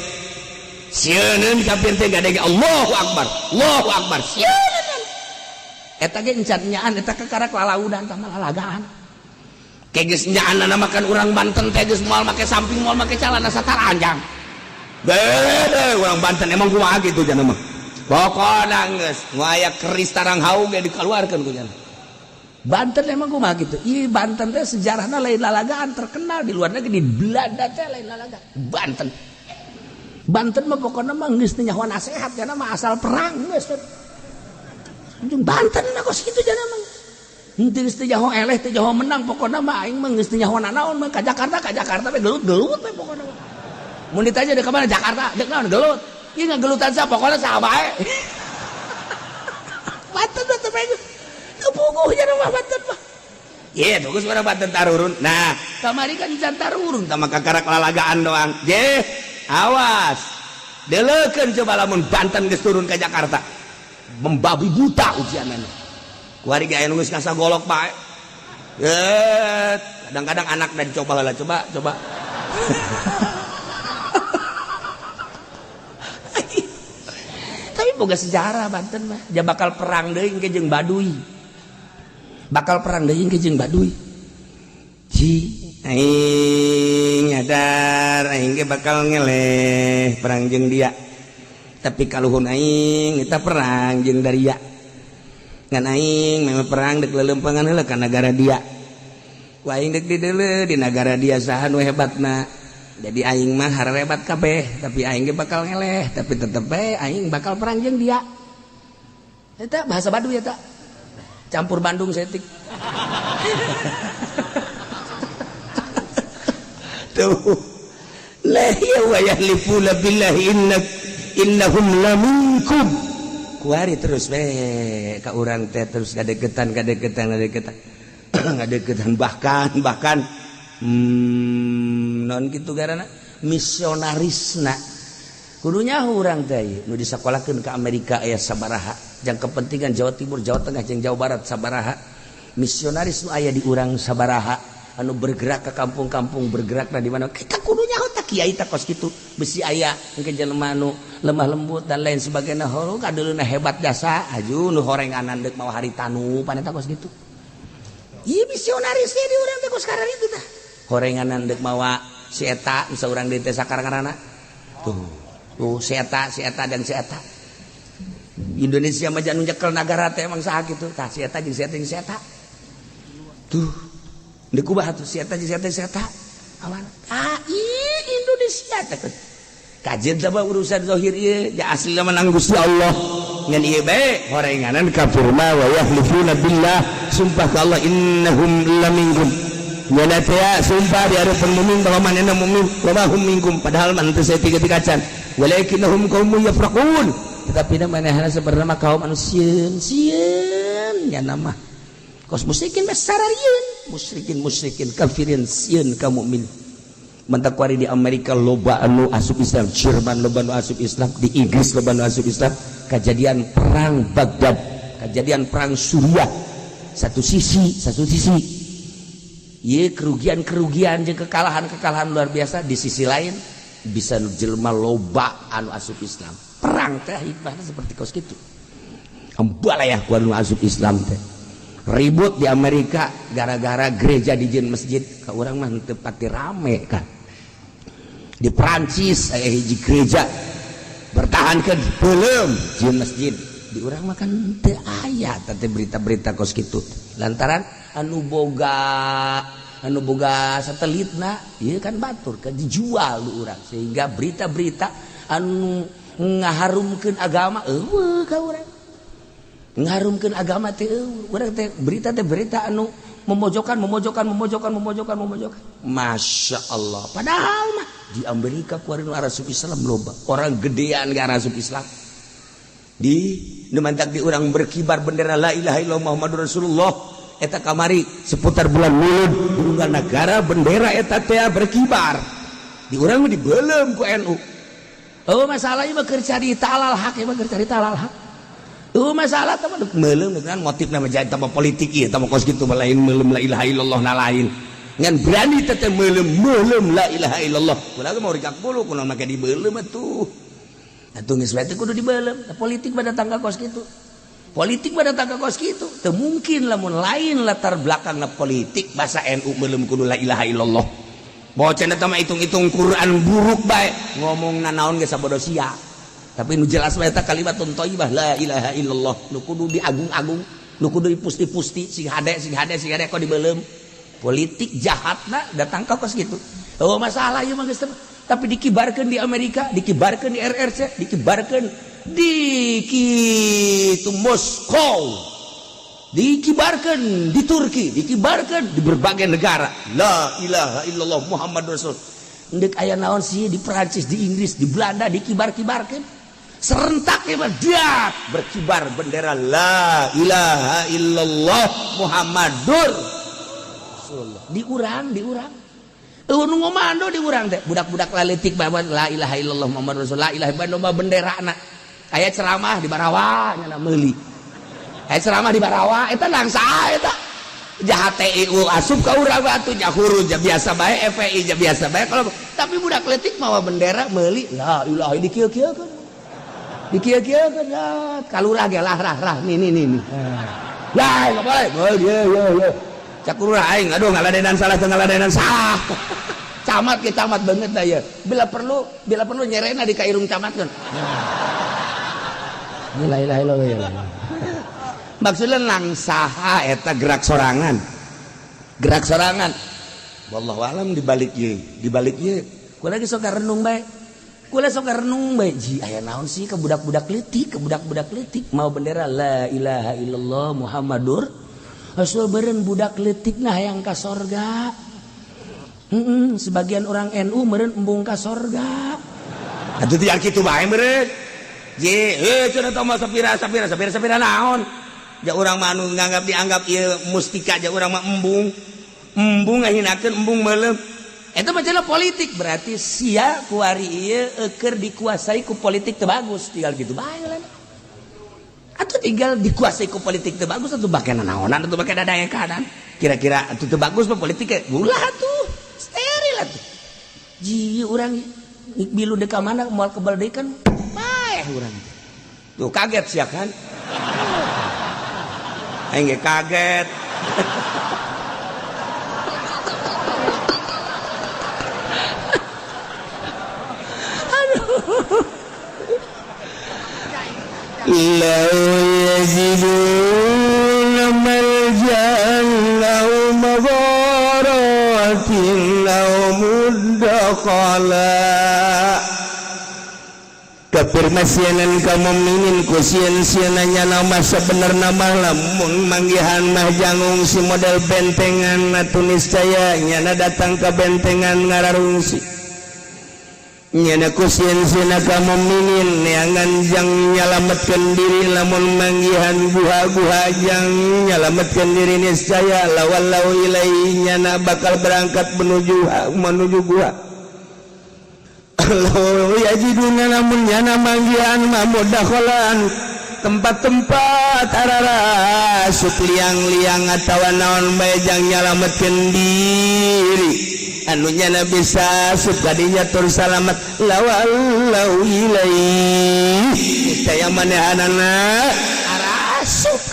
Sieuneun kafir teh gade Allahu akbar. Allahu akbar. Sieuneun. Eta ge encan nyaan eta kakarak lalaudan tah malalagaan. Ke geus nyaanna makan urang Banten teh geus moal make samping moal make calana sataranjang. Bede urang Banten emang kumaha kitu cenah mah. Pokona geus nu aya keris tarang haung ge dikeluarkeun ku cenah. Banten emang kumaha kitu. Ih Banten teh sejarahna lain lalagaan terkenal di luar negeri, di Belanda teh lain lalagaan. Banten. Banten mah pokona mah geus teu nyaho nasehat cenah mah asal perang geus. Jeung Banten mah kos kitu cenah mah. Henteu geus teu nyaho eleh teu nyaho menang pokona mah aing mah geus teu nyaho nanaon mah ka Jakarta we gelut-gelut we pokona mah. Mun ditanya deuk ka mana Jakarta, deuk naon gelut. Ieu ngagelutan sa pokona saha bae. Banten mah teu teu puguh cenah mah Banten mah. Ye, bagus urang Banten tarurun. Nah, kamari kan can tarurun tah mah kakarak lalagaan doang. Je, awas. Deleukeun coba lamun Banten geus turun ka Jakarta. Membabi buta ujianana. Kuari ge aya nu geus ngasah golok bae. Kadang-kadang anak dan coba lah, coba, coba. Tapi boga sejarah Banten mah. Ja bakal perang deui engke jeung Baduy. Bakal perang deui engke jeung Baduy. Ji, aing nyadar aing ge bakal ngeleh perang jeung dia. Tapi kaluhun aing eta perang jeung daria. Ngan aing memang perang dek leuleumpangan heula ka nagara dia. Ku aing dek dideuleu di nagara dia saha nu hebatna. Jadi aing mah harebat kabeh, tapi aing ge bakal ngeleh, tapi tetep bae aing bakal perang jeung dia. Eta bahasa Baduy eta. Campur Bandung setik. Tuh. La ya wa yahlifuna billahi innahum laminkum. Kuari terus we ka urang teh terus ngadeukeutan ngadeukeutan ngadeukeutan. Ngadeukeutan bahkan non gitu garana misionarisna kudunya urang teh nu disakolahkeun ke Amerika aya sabaraha jang kepentingan Jawa Timur, Jawa Tengah jeung Jawa Barat sabaraha misionaris nu aya di urang sabaraha anu bergerak ke kampung-kampung bergerak di mana kita kudunya tah kiai tah kos kitu besi aya engke jelema anu lemah lembut dan lain sebagainya horo kadeuleuna hebat jasa aju nu horenganan deuk mawa haritanu paneta kos kitu. Ieu misionaris di urang teh kos kararitu itu tah horenganan dek mawa si eta bisa urang di teh sakarang-karana tuh tuh si eta dan si eta Indonesia mah anu nyekel nagara teh emang saha kitu tah si eta jeung si eta jeung si eta tuh deuk kumaha tuh si eta jeung si eta si eta awan ah Indonesia teh kajian teh urusan zahir ieu ja aslina menang Gusti Allah ngan ieu bae horenganan kafir mah wa yahlifuna billah sumpah ka Allah innahum laminkum. Nyana teh sumpah di hadapan mukmin bahwa manehna mukmin wa ma hum minkum padahal mah teu saeutik kacan walakinnahum qaumun yafraqun tetapi manehna sebenarnya mah kaum anu sieun sieun nya mah kos musyrikin besararieun musyrikin musyrikin kafirin sieun ka mukmin. Mentak kuari di Amerika loba anu asup Islam, Jerman loba anu asup Islam, di Inggris loba anu asup Islam. Kejadian perang Baghdad, kejadian perang Suriah, satu sisi ye kerugian-kerugian jeung kekalahan-kekalahan luar biasa, di sisi lain bisa jelema loba anu asup Islam. Perang teh hikmahna seperti kos kitu. Ambalayah ku anu asup Islam teh. Ribut di Amerika gara-gara gereja dijieun masjid, ka urang mah teu pati rame kan. Di Prancis aya hiji gereja bertahankeun belum jieun masjid. Di urang mah kan teu aya teh berita-berita kos kitu. Lantaran anu boga satelitna ieu kan batur kan dijual di urang, sehingga berita-berita anu ngaharumkeun agama eueuh ka urang. Ngaharumkeun agama teh eueuh. Urang teh berita teh berita anu memojokkan, memojokkan, memojokkan, memojokkan, memojokkan. Masya Allah, padahal mah di Amerika kuari nu asup Islam loba, orang gedean gak asup Islam. Di nu mantak di urang berkibar bendera la ilaha illallah Muhammadur Rasulullah eta kamari seputar bulan Mulud di unggal negara bendera eta teh berkibar. Di urang mah dibelem ku NU. Oh, masalahnya mah keur carita alal hak, mah keur carita alal hak. Oh, masalah teh mah meuleum dengan motif nama jadi tambah politik ieu, tambah kos kitu mah lain meuleum la ilaha illallah na lain. Ngan berani teh meuleum meuleum la ilaha illallah. Kunaon mau rikak bulu, kunaon make dibeuleum atuh. Atuh geus bae teh kudu dibeuleum. Politik mah datang ka kos kitu. Politik mah datang ka kos kitu. Teu mungkin lamun lain latar belakangna politik bahasa NU meuleum kudu la ilaha illallah. Bocah eta mah hitung-hitung Quran buruk bae, ngomong nanaon ge sabodo sia. Tapi nu jelas mah eta kalimatun thayyibah la ilaha illallah nu kudu diagung-agung, nu kudu dipusti-pusti sing hade, sing hade, sing hade kok dibeuleum. Politik jahatna datang ka kos kitu. Oh, masalah ieu mah geus, tapi dikibarkeun di Amerika, dikibarkeun di RRC, dikibarkeun di kitu Moskow, dikibarkan di Turki, dikibarkan di berbagai negara. La ilaha illallah Muhammad Rasul. Ndek aya naon sih di Perancis, di Inggris, di Belanda dikibar-kibarkan. Serentak ya dak berkibar bendera la ilaha illallah Muhammadur Rasulullah. Di urang, di urang. Eueuh nu ngomando di urang teh budak-budak laletik bawa la ilaha illallah Muhammadur Rasul, la ilaha illallah bendera na. Aya ceramah di Barawa nya meuli. Aya ceramah di Barawa eta langsa eta. Jahat TIU asup ka urang atuh nya huruf ja biasa bae, FPI ja biasa bae kalau, tapi budak leutik mawa bendera meuli la ilaha dikieu-kieukeun. Dikieu-kieukeun ya kalurah ge lah rah rah nih nih nih nih. Ya enggak boleh. Oh iya iya iya. Cak lurah aing aduh ngaladenan salah teu ngaladenan salah. Camat ke camat banget dah ya. Bila perlu nyerena di kairung camat kan. La ilaha illallah. Maksudnya langsaha eta gerak sorangan. Gerak sorangan. Wallahu alam dibalik ieu, dibalik ieu. Kula lagi sok renung bae. Kula sok renung bae. Ji aya naon sih ke budak-budak leutik, ke budak-budak leutik mau bendera la ilaha illallah Muhammadur Rasul, beureun budak leutik nah hayang ka sorga. Sebagian orang NU meureun embung ka sorga. Atuh tinggal kitu bae meureun. Ye, eh cenah teh mah sapira sapira sapira sapira naon? Ja urang mah anu nganggap dianggap ieu mustika, ja urang mah embung. Embung ngahinakeun, embung meuleum. Eta mah cenah politik, berarti sia kuari ieu keur dikuasai ku politik teu bagus, tinggal gitu bae lah. Atau tinggal dikuasai ku politik teu bagus atuh bake nanaonan atuh bake dadaekanan. Kira-kira atuh teu bagus mah politik ulah atuh. Steril atuh. Ji urang bilu deka mana moal kebal deui kan paeh urang. Tuh kaget sia kan? Aing ge kaget. Aduh. لو يجدون ملجأ أو مغارات أو مدخلا. Kafir masienan ka mukminin ku sieun-sieun nama sebenarna mah lamun manggihan mah jang ngungsi model bentengan atuh niscaya nyana datang ke bentengan ngararungsi. Nyana ku sieun-sieun ka mukminin neangan jang nyalametkeun diri lamun manggihan guha-guha jang nyalametkeun diri, niscaya lawallau ilaihi nyana bakal berangkat menuju menuju gua. Lau yajiduna namun nyana manggihan mah mudakhalan tempat-tempat ararasup liang-liang atawa naon bae jang nyalametkeun diri anu nyana bisa asup kadinya tur salamet, lawallau ilaihi niscaya manehanana.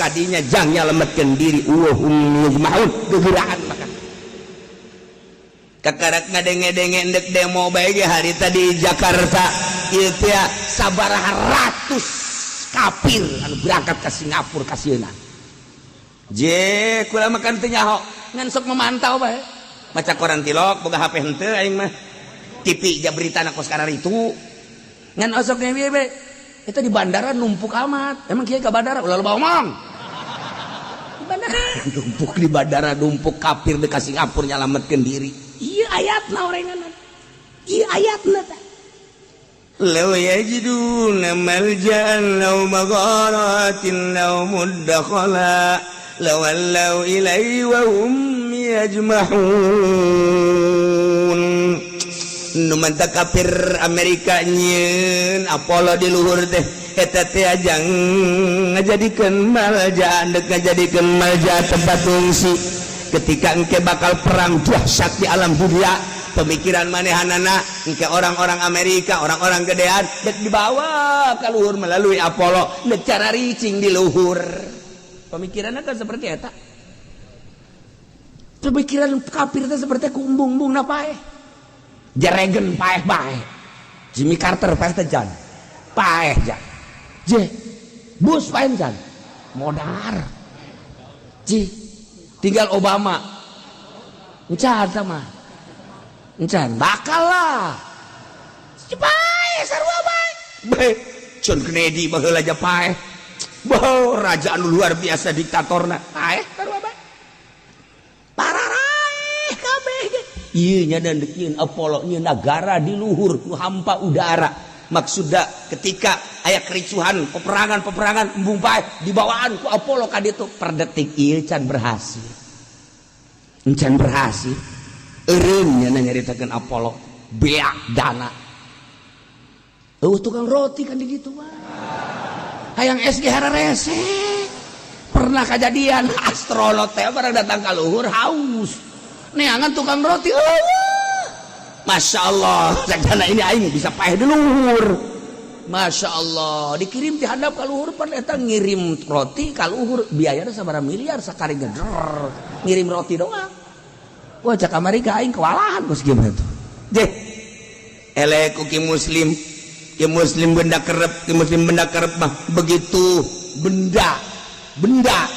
kadinya jang nyalametkeun diri. Wahum yajmahun, gegeraan maka kakarak ngadenge-denge endek demo bae ge hari tadi Jakarta ieu teh sabaraha ratus kafir anu berangkat ke Singapura kasieuna. Je kula makan teu nyaho, ngan sok memantau bae, maca koran tilok, boga HP henteu aing mah, TV ja berita na kos itu ngan osok ge be itu di bandara numpuk amat. Emang kiai ke bandara ulah loba omong. Di bandara numpuk, di bandara numpuk kafir dekat Singapura nyalametkeun diri. Iya, ayatna orenganan, iya ayatna tah. لو يجدون ملجأ أو مغارات أو مدخلا لولوا إليه وهم يجمحون. Nu mantap kafir Amerika nyieun Apollo di luhur teh, eta teh ajang ngajadikeun malja, dek ngajadikeun malja, tempat fungsi ketika engke bakal perang dahsyat di alam dunia. Pemikiran manehanana, engke orang-orang Amerika, orang-orang gedean dek dibawa ke luhur melalui Apollo, dek cara ricing di luhur. Pemikirannya kan seperti eta. Pemikiran kafir teh seperti kumbung-bung na paeh. Jeregen paeh bae, Jimmy Carter paeh teh jan paeh, jan je Bush paeh, jan modar ji, tinggal Obama encan sama encan bakal lah paeh, sarua bae bae. John Kennedy baheula aja paeh. Bah, raja anu luar biasa diktatorna paeh, sarua bae, pararaeh kabeh ge. Ieu nya dan nyieun Apollo, nyieun negara di luhur nu hampa udara, maksudna ketika aya kericuhan, peperangan-peperangan, embung paeh dibawaan ku Apollo ka ditu. Per detik ieu can berhasil, can berhasil. Eureun nya nyaritakeun Apollo beak dana. Eueuh tukang roti kan di ditu mah, hayang es ge hararese. Pernah kejadian astronot teh barang datang ka luhur, haus, neangan tukang roti eueuh. Masya Allah, cek ini aing bisa paeh di luhur. Masya Allah, dikirim ti handap ka luhur. Pan eta ngirim roti ka luhur biayana sabaraha miliar sakali ngeder ngirim roti doang. Wah, cek Amerika, aing kewalahan kos gimana tuh deh. Elek ku ki muslim, ki muslim benda kerep, ki muslim benda kerep mah begitu benda benda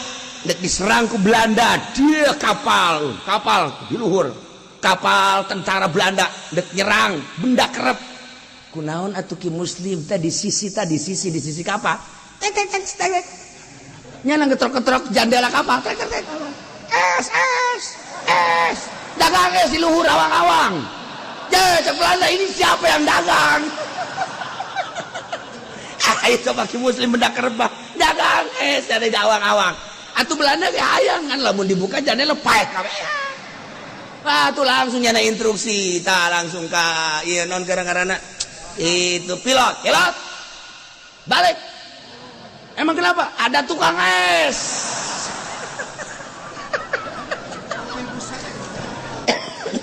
dek diserang ku Belanda, dia kapal kapal di luhur, kapal tentara Belanda dek nyerang benda kerep. Kunaon atuh ki muslim teh di sisi tadi, sisi di sisi kapal tek tek tek tek, nyana ngetrok-ketrok jendela kapal, tek tek tek, es es es, dagang es di luhur awang-awang. Je, cek Belanda, ini siapa yang dagang? Ayo coba ki muslim benda kerep dagang es dari awang-awang. Atuh Belanda ge hayang kan, lamun dibuka jendela paeh kabeh. Ah, tuh langsung nyana instruksi tah, langsung ka ieu non gara-garana itu pilot, pilot balik. Emang kenapa? Ada tukang es.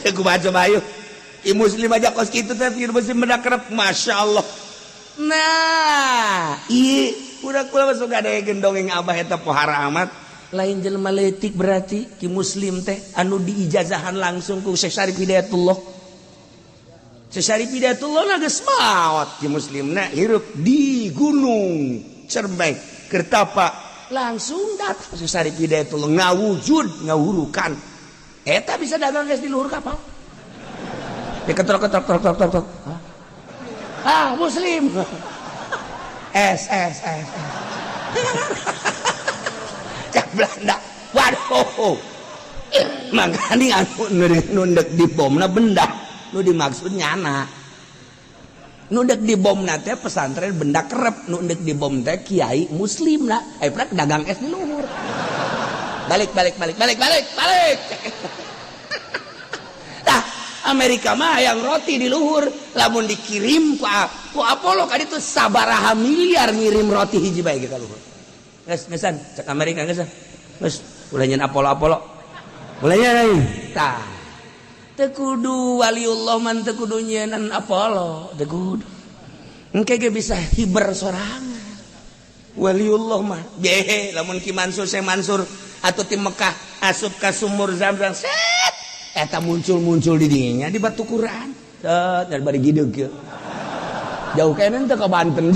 Aku baca bayu i muslim aja kos kitu teh, muslim benda kerep, masya Allah. Nah, iya udah kula masuk ada gendong yang abah eta pohara amat. Lain jelema leutik berarti ki muslim teh anu diijazahan langsung ku Syekh Syarif Hidayatullah. Syekh Syarif Hidayatullah na geus maot, ki muslimna hirup di Gunung Cermai Kertapa. Langsung datang Syekh Syarif Hidayatullah, ngawujud ngawurukan eta bisa dagang es di luhur kapal. Diketrok ketrok trok trok trok trok, ah, muslim, es es es. Cek Belanda, waduh, makanya anu nu dek dibomna benda nu dimaksud nyana nu dek dibomna teh pesantren benda kerep, nu dek dibom teh kiai muslim lah prak dagang es di luhur. Balik balik balik balik balik balik. Tah, Amerika mah yang roti di luhur, lamun dikirim ku Apollo kan itu sabaraha miliar ngirim roti hiji bae ka luhur. Geus geusan, cek Amerika, geus geus, ulah nyen Apollo Apollo, ulah nyen. Tah, teu kudu waliullah man, teu kudu nyieun Apollo, teu kudu. Engke ge bisa hiber sorangan. Waliullah mah behe lamun Ki Mansur, Syekh Mansur atau tim Mekah asup ka sumur Zam-Zam, set eta muncul-muncul di dinya di batu Quran. Set dan bari gideug kieu. Jauh kayaknya teu ka Banten.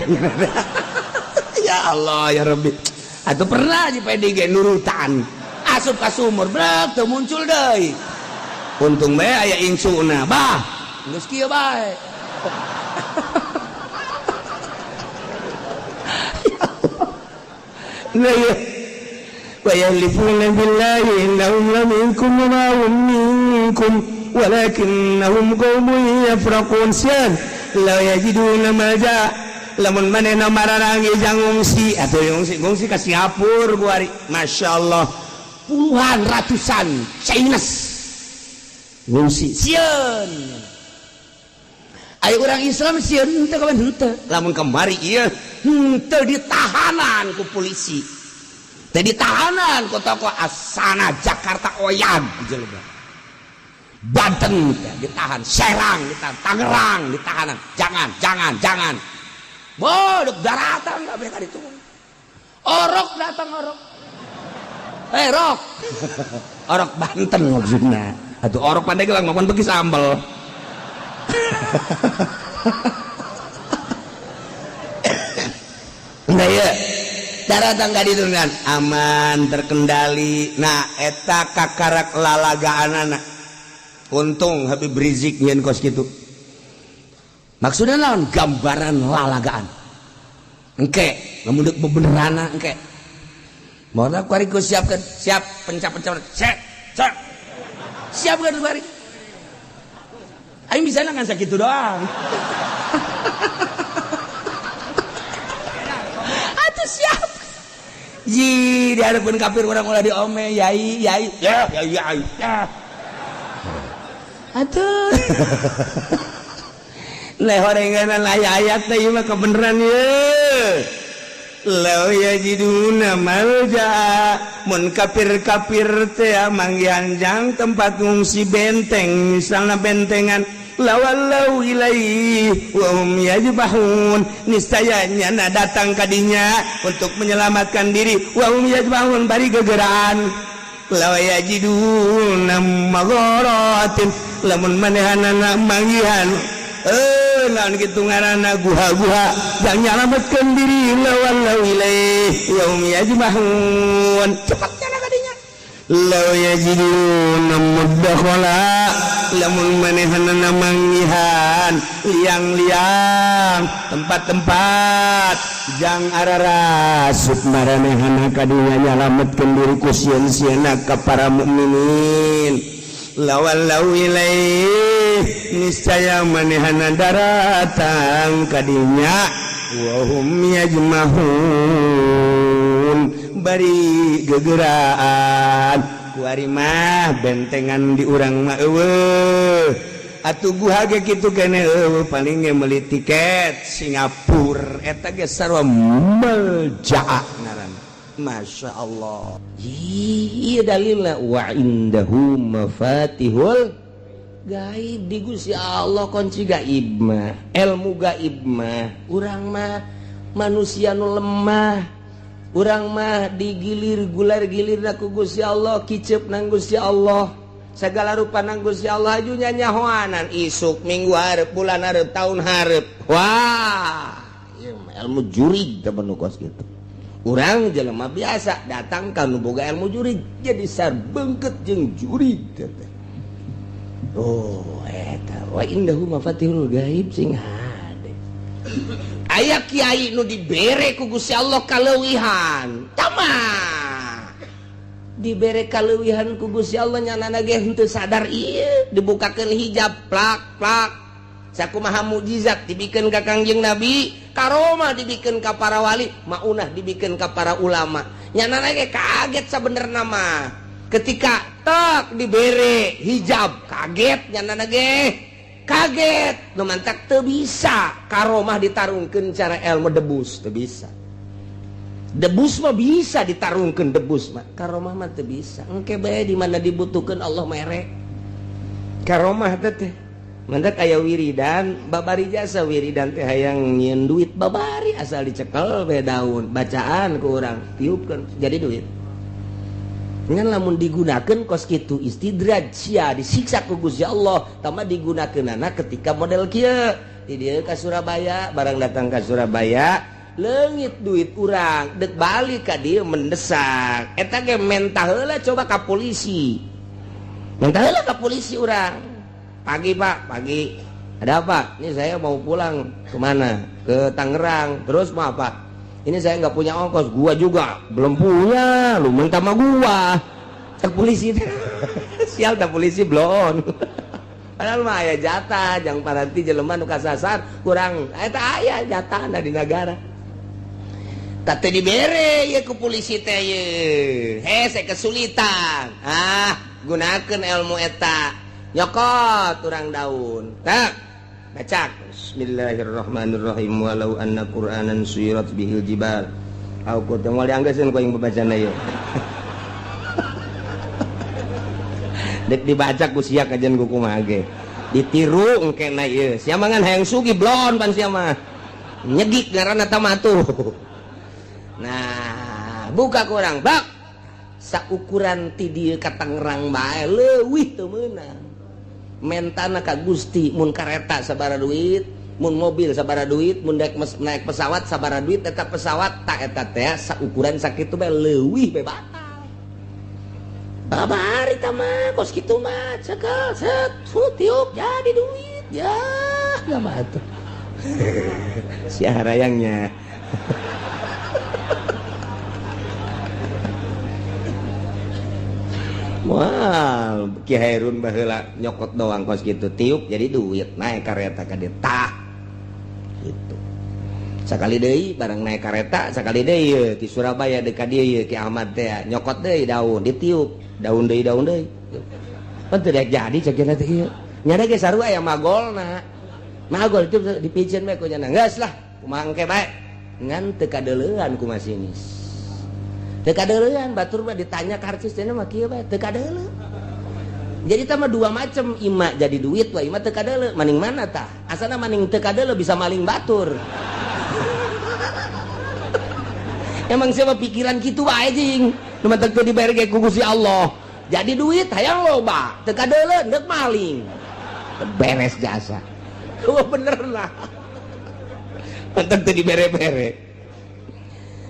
Ya Allah ya Rabbi. Atau pernah di PDG nurutan asup ka sumur, brek teu muncul deui. Untung bae aya insuna, bah. Geus kieu bae. Nah, ya. Wa yahlifuna billahi innahum laminkum wa ma hum minkum walakinnahum qaumun yafraqun. Sian la yajiduna malja lamun manehna mararangi jang ngungsi atuh ngungsi ngungsi ka Singapura kuari. Masya Allah, puluhan ratusan Chinese ngungsi sieun. Ayo orang Islam sieun henteu kawan, henteu lamun kemari ieu henteu ditahanan ku polisi, teu ditahanan ku tokoh asana Jakarta oyag jelema Banten ditahan, Serang ditahan, Tangerang ditahanan, jangan jangan jangan bodok daratan kabeh ka ditu. Orok datang orok, eh rok orok Banten maksudna atuh orok Pandeglang makan begi sambel. Nah ya daratan ka ditu kan aman terkendali. Nah eta kakarak lalagaanana. Untung Habib Rizik nyeun kos kitu. Maksudnya naon? Gambaran lalagaan. Engke lamun deuk bebenerana engke. Moal kuari ku siapkeun, siap pencap-pencap. Set, set. Siapkeun kuari. Aing bisa ngan sakitu doang. Atuh siap. Ji di hadapan kafir urang ulah diome yai yai ya yai yai. Ya. Atuh. Leh horenganan aya ayat teh ieu mah kebeneran ye. Law yajiduna malja mun kafir-kafir teh manggihan jang tempat ngungsi benteng misalna bentengan lawallau ilaihi wa hum yajbahun niscaya nyana datang kadinya untuk menyelamatkan diri wa hum yajbahun bari gegeraan. Law yajiduna magharatin lamun manehanana manggihan naon kitu ngaranna guha-guha jang nyalametkeun diri lawallau ilaihi wa hum yajbahun cepat nyana kadinya. Law yajiduna mudakhala lamun manehanana manggihan liang-liang tempat-tempat jang ararasup maranehana kadinya nyalametkeun diri ku sieun-sieunna ka para mukminin. Lawallau ilaih niscaya manehana daratang kadinya wa hum yajmahun bari gegeraan. Kuari mah bentengan di urang mah eueuh atuh guha ge kitu keneh eueuh paling ge meuli tiket Singapura eta ge sarua meljaa ngaranna. Masya Allah. Iya dalilna wa indahu mafatihul gaib di Gusti Allah kunci gaib mah ilmu gaib mah. Urang mah manusia nu lemah, urang mah digilir gular gilir ku Gusti Allah, kicep nang Gusti Allah, segala rupa nang Gusti Allah aju nyanyahoanan isuk minggu hareup bulan hareup tahun hareup. Wah ieu mah ilmu jurig teh nu kos kitu. Urang jelema biasa datang ka nu boga ilmu jurig jadi sarbengket jeung jurig teh. Oh eta wa indahu mafatihul gaib sing hade. Aya kiai nu dibere ku Gusti Allah kaleuwihan. Tama. Dibere kaleuwihan ku Gusti Allah nyanana ge henteu sadar ieu dibukakeun hijab plak plak. Sakumaha mukjizat dibikeun ka Kangjeng Nabi, karomah dibikeun ka para wali, maunah dibikeun ka para ulama. Nyanana ge kaget sabenerna mah. Ketika tak dibere hijab kaget nyanana ge. Kaget, nu mantak teu bisa karomah ditarungkeun cara ilmu debus, teu bisa. Debus mah bisa ditarungkeun debus mah, karomah mah teu bisa. Engke bae di mana dibutuhkeun Allah mere. Karomah teh Mantak aya wiridan babari jasa wiridan teh hayang nyieun duit babari asal dicekel we daun bacaan ku urang tiupkeun jadi duit. Ngan lamun digunakeun kos kitu istidraj sia disiksa ku Gusti Allah tambah digunakeunana ketika model kieu di dieu ka Surabaya barang datang ka Surabaya leungit duit urang dek balik ka dieu mendesak eta ge mentah heula coba ka polisi mentah heula ka polisi urang. Pagi Pak, pagi. Ada apa? Ini saya mau pulang kemana? Ke Tangerang. Terus mau apa? Ini saya nggak punya ongkos. Gua juga belum punya. Lu minta sama gua. Cek polisi. Sial tak polisi belum. Padahal mah aya jatah, jang paranti jelema nu kasasar kurang. Eta aya jatahna di negara. Tah teu dibere ye ku polisi teh ye. Hese kesulitan. Ah, gunakeun ilmu eta. Nyokot urang daun. Tak. Baca. Bismillahirrahmanirrahim. Walau anna Qur'anan suyirat bihil jibal. Au qut moal dianggeuskeun ku aing babacana ieu. Dek dibaca ku sia kajian ku kumaha ge. Ditiru engkena ieu. Sia mah ngan hayang sugih blon pan sia mah. Nyegik ngaranna tah mah tuh. Nah, buka ku urang bak. Saukuran ti dieu ka Tangerang bae leuwih teu meunang. Mentana ka Gusti mun kareta sabara duit, mun mobil sabara duit, mun daek naik pesawat sabara duit, eta pesawat tak eta teh saukuran sakitu bae leuwih bae batal. Babari tah mah kos kitu mah cekel set tiup jadi duit ya mah atuh. Si harayangnya. Wah, Ki Hairun baheula nyokot doang kos gitu tiup jadi duit naik kareta ka dieu tah gitu. Sakali deui barang naik kareta sakali deui ye ti Surabaya deuk ka dieu ye Ki Ahmad teh nyokot deui daun ditiup daun deui daun deui. Pan teu daek jadi cek cenah teh ieu. Nya ge sarua aya magolna. Magol itu dipiceun bae ku nya geus lah kumaha engke bae ngan teu kadeuleuan ku masinis. Teu kadeuleuan batur mah ditanya karcis teh mah kieu bae teu kadeuleu. Jadi tah mah dua macam ima jadi duit wa ima teu kadeuleu maning mana tah? Asana maning teu kadeuleu bisa maling batur. Emang siapa pikiran kitu wae jing. Nu mah teu dibayar ge ku Gusti Allah. Jadi duit hayang loba, teu kadeuleu deuk maling. Beres jasa. Wah bener lah. Mantap teu dibere-bere.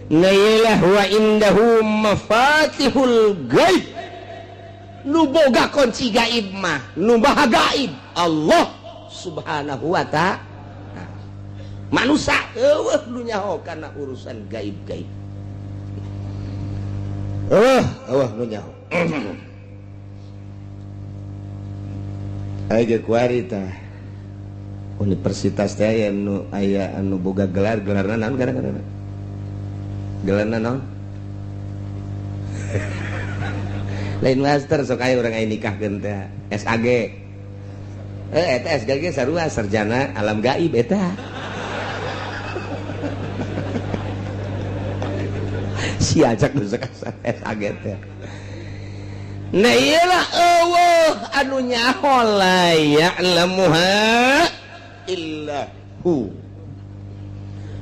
Nailah wa indahu mafatihul gaib. Nu boga kunci gaib mah, nu maha gaib Allah Subhanahu wa ta'ala. Manusia eueuh nu nyaho kana urusan gaib-gaib. Eueuh nu nyaho. Aya kuari tah. Universitas teh aya nu aya anu boga gelar, gelarna naon kadang-kadang? Gelarna naon? Lain master sok aya urang aya nikahkeun teh SAG. Eta SAG sarua sarjana alam gaib eta. Si ajak nu sok SAG teh. Nah iyalah eueuh anu nyaho la ya'lamuha illa hu.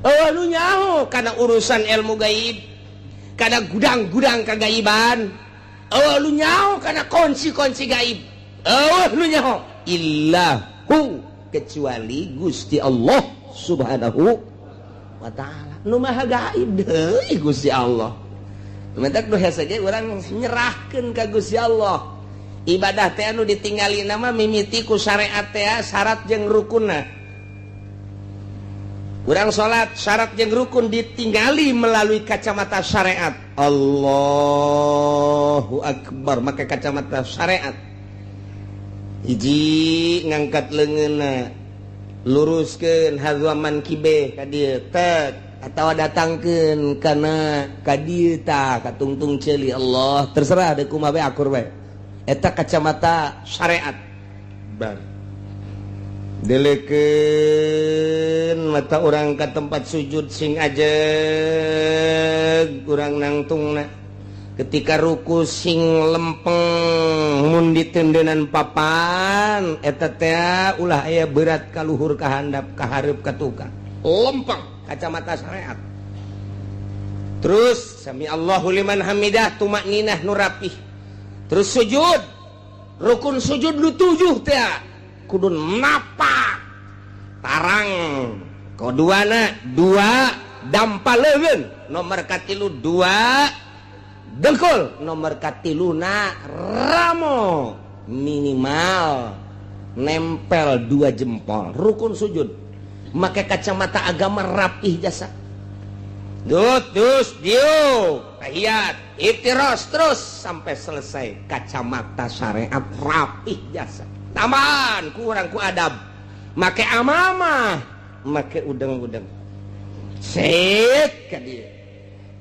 Oh, nu nyaho kana urusan ilmu gaib, kana gudang-gudang kagaiban. Oh, nu nyaho kana kunci-kunci gaib. Oh, nu nyaho illahu kecuali Gusti Allah Subhanahu wa ta'ala. Nu maha gaib deui Gusti Allah. Mentak nu hese ge urang nyerahkeun ka Gusti Allah. Ibadah teh anu ditinggali nama mimiti ku syariat teh syarat jeung rukunna. Urang salat syarat jeung rukun ditinggali melalui kacamata syariat. Allahu akbar make kacamata syariat. Hiji ngangkat leungeunna luruskeun hazuaman kibe ka dieu tek atawa datangkeun kana ka dieu tah ka tungtung ceuli Allah terserah deuk kumaha bae akur bae. Eta kacamata syariat. Bar delekeun mata urang ka tempat sujud sing ajeg urang nangtungna. Ketika ruku sing lempeng, mun ditendenan papan eta teh ulah aya berat ka luhur, ka handap, ka hareup, ka tukang. Lempeng, kacamata syariat. Terus sami Allahu liman hamidah, tumakninah nu rapih. Terus sujud, rukun sujud nu tujuh teh kudu napak tarang, kaduana dua dampal leuweung, nomor katilu dua dengkul, nomor katiluna ramo, minimal nempel dua jempol. Rukun sujud make kacamata agama rapih jasa. Dut dus diuk, tahiyat, iftiros, terus sampai selesai, kacamata syariat rapih jasa. Tambahan kurang ku adab, make amamah, make udang-udang set ka dieu,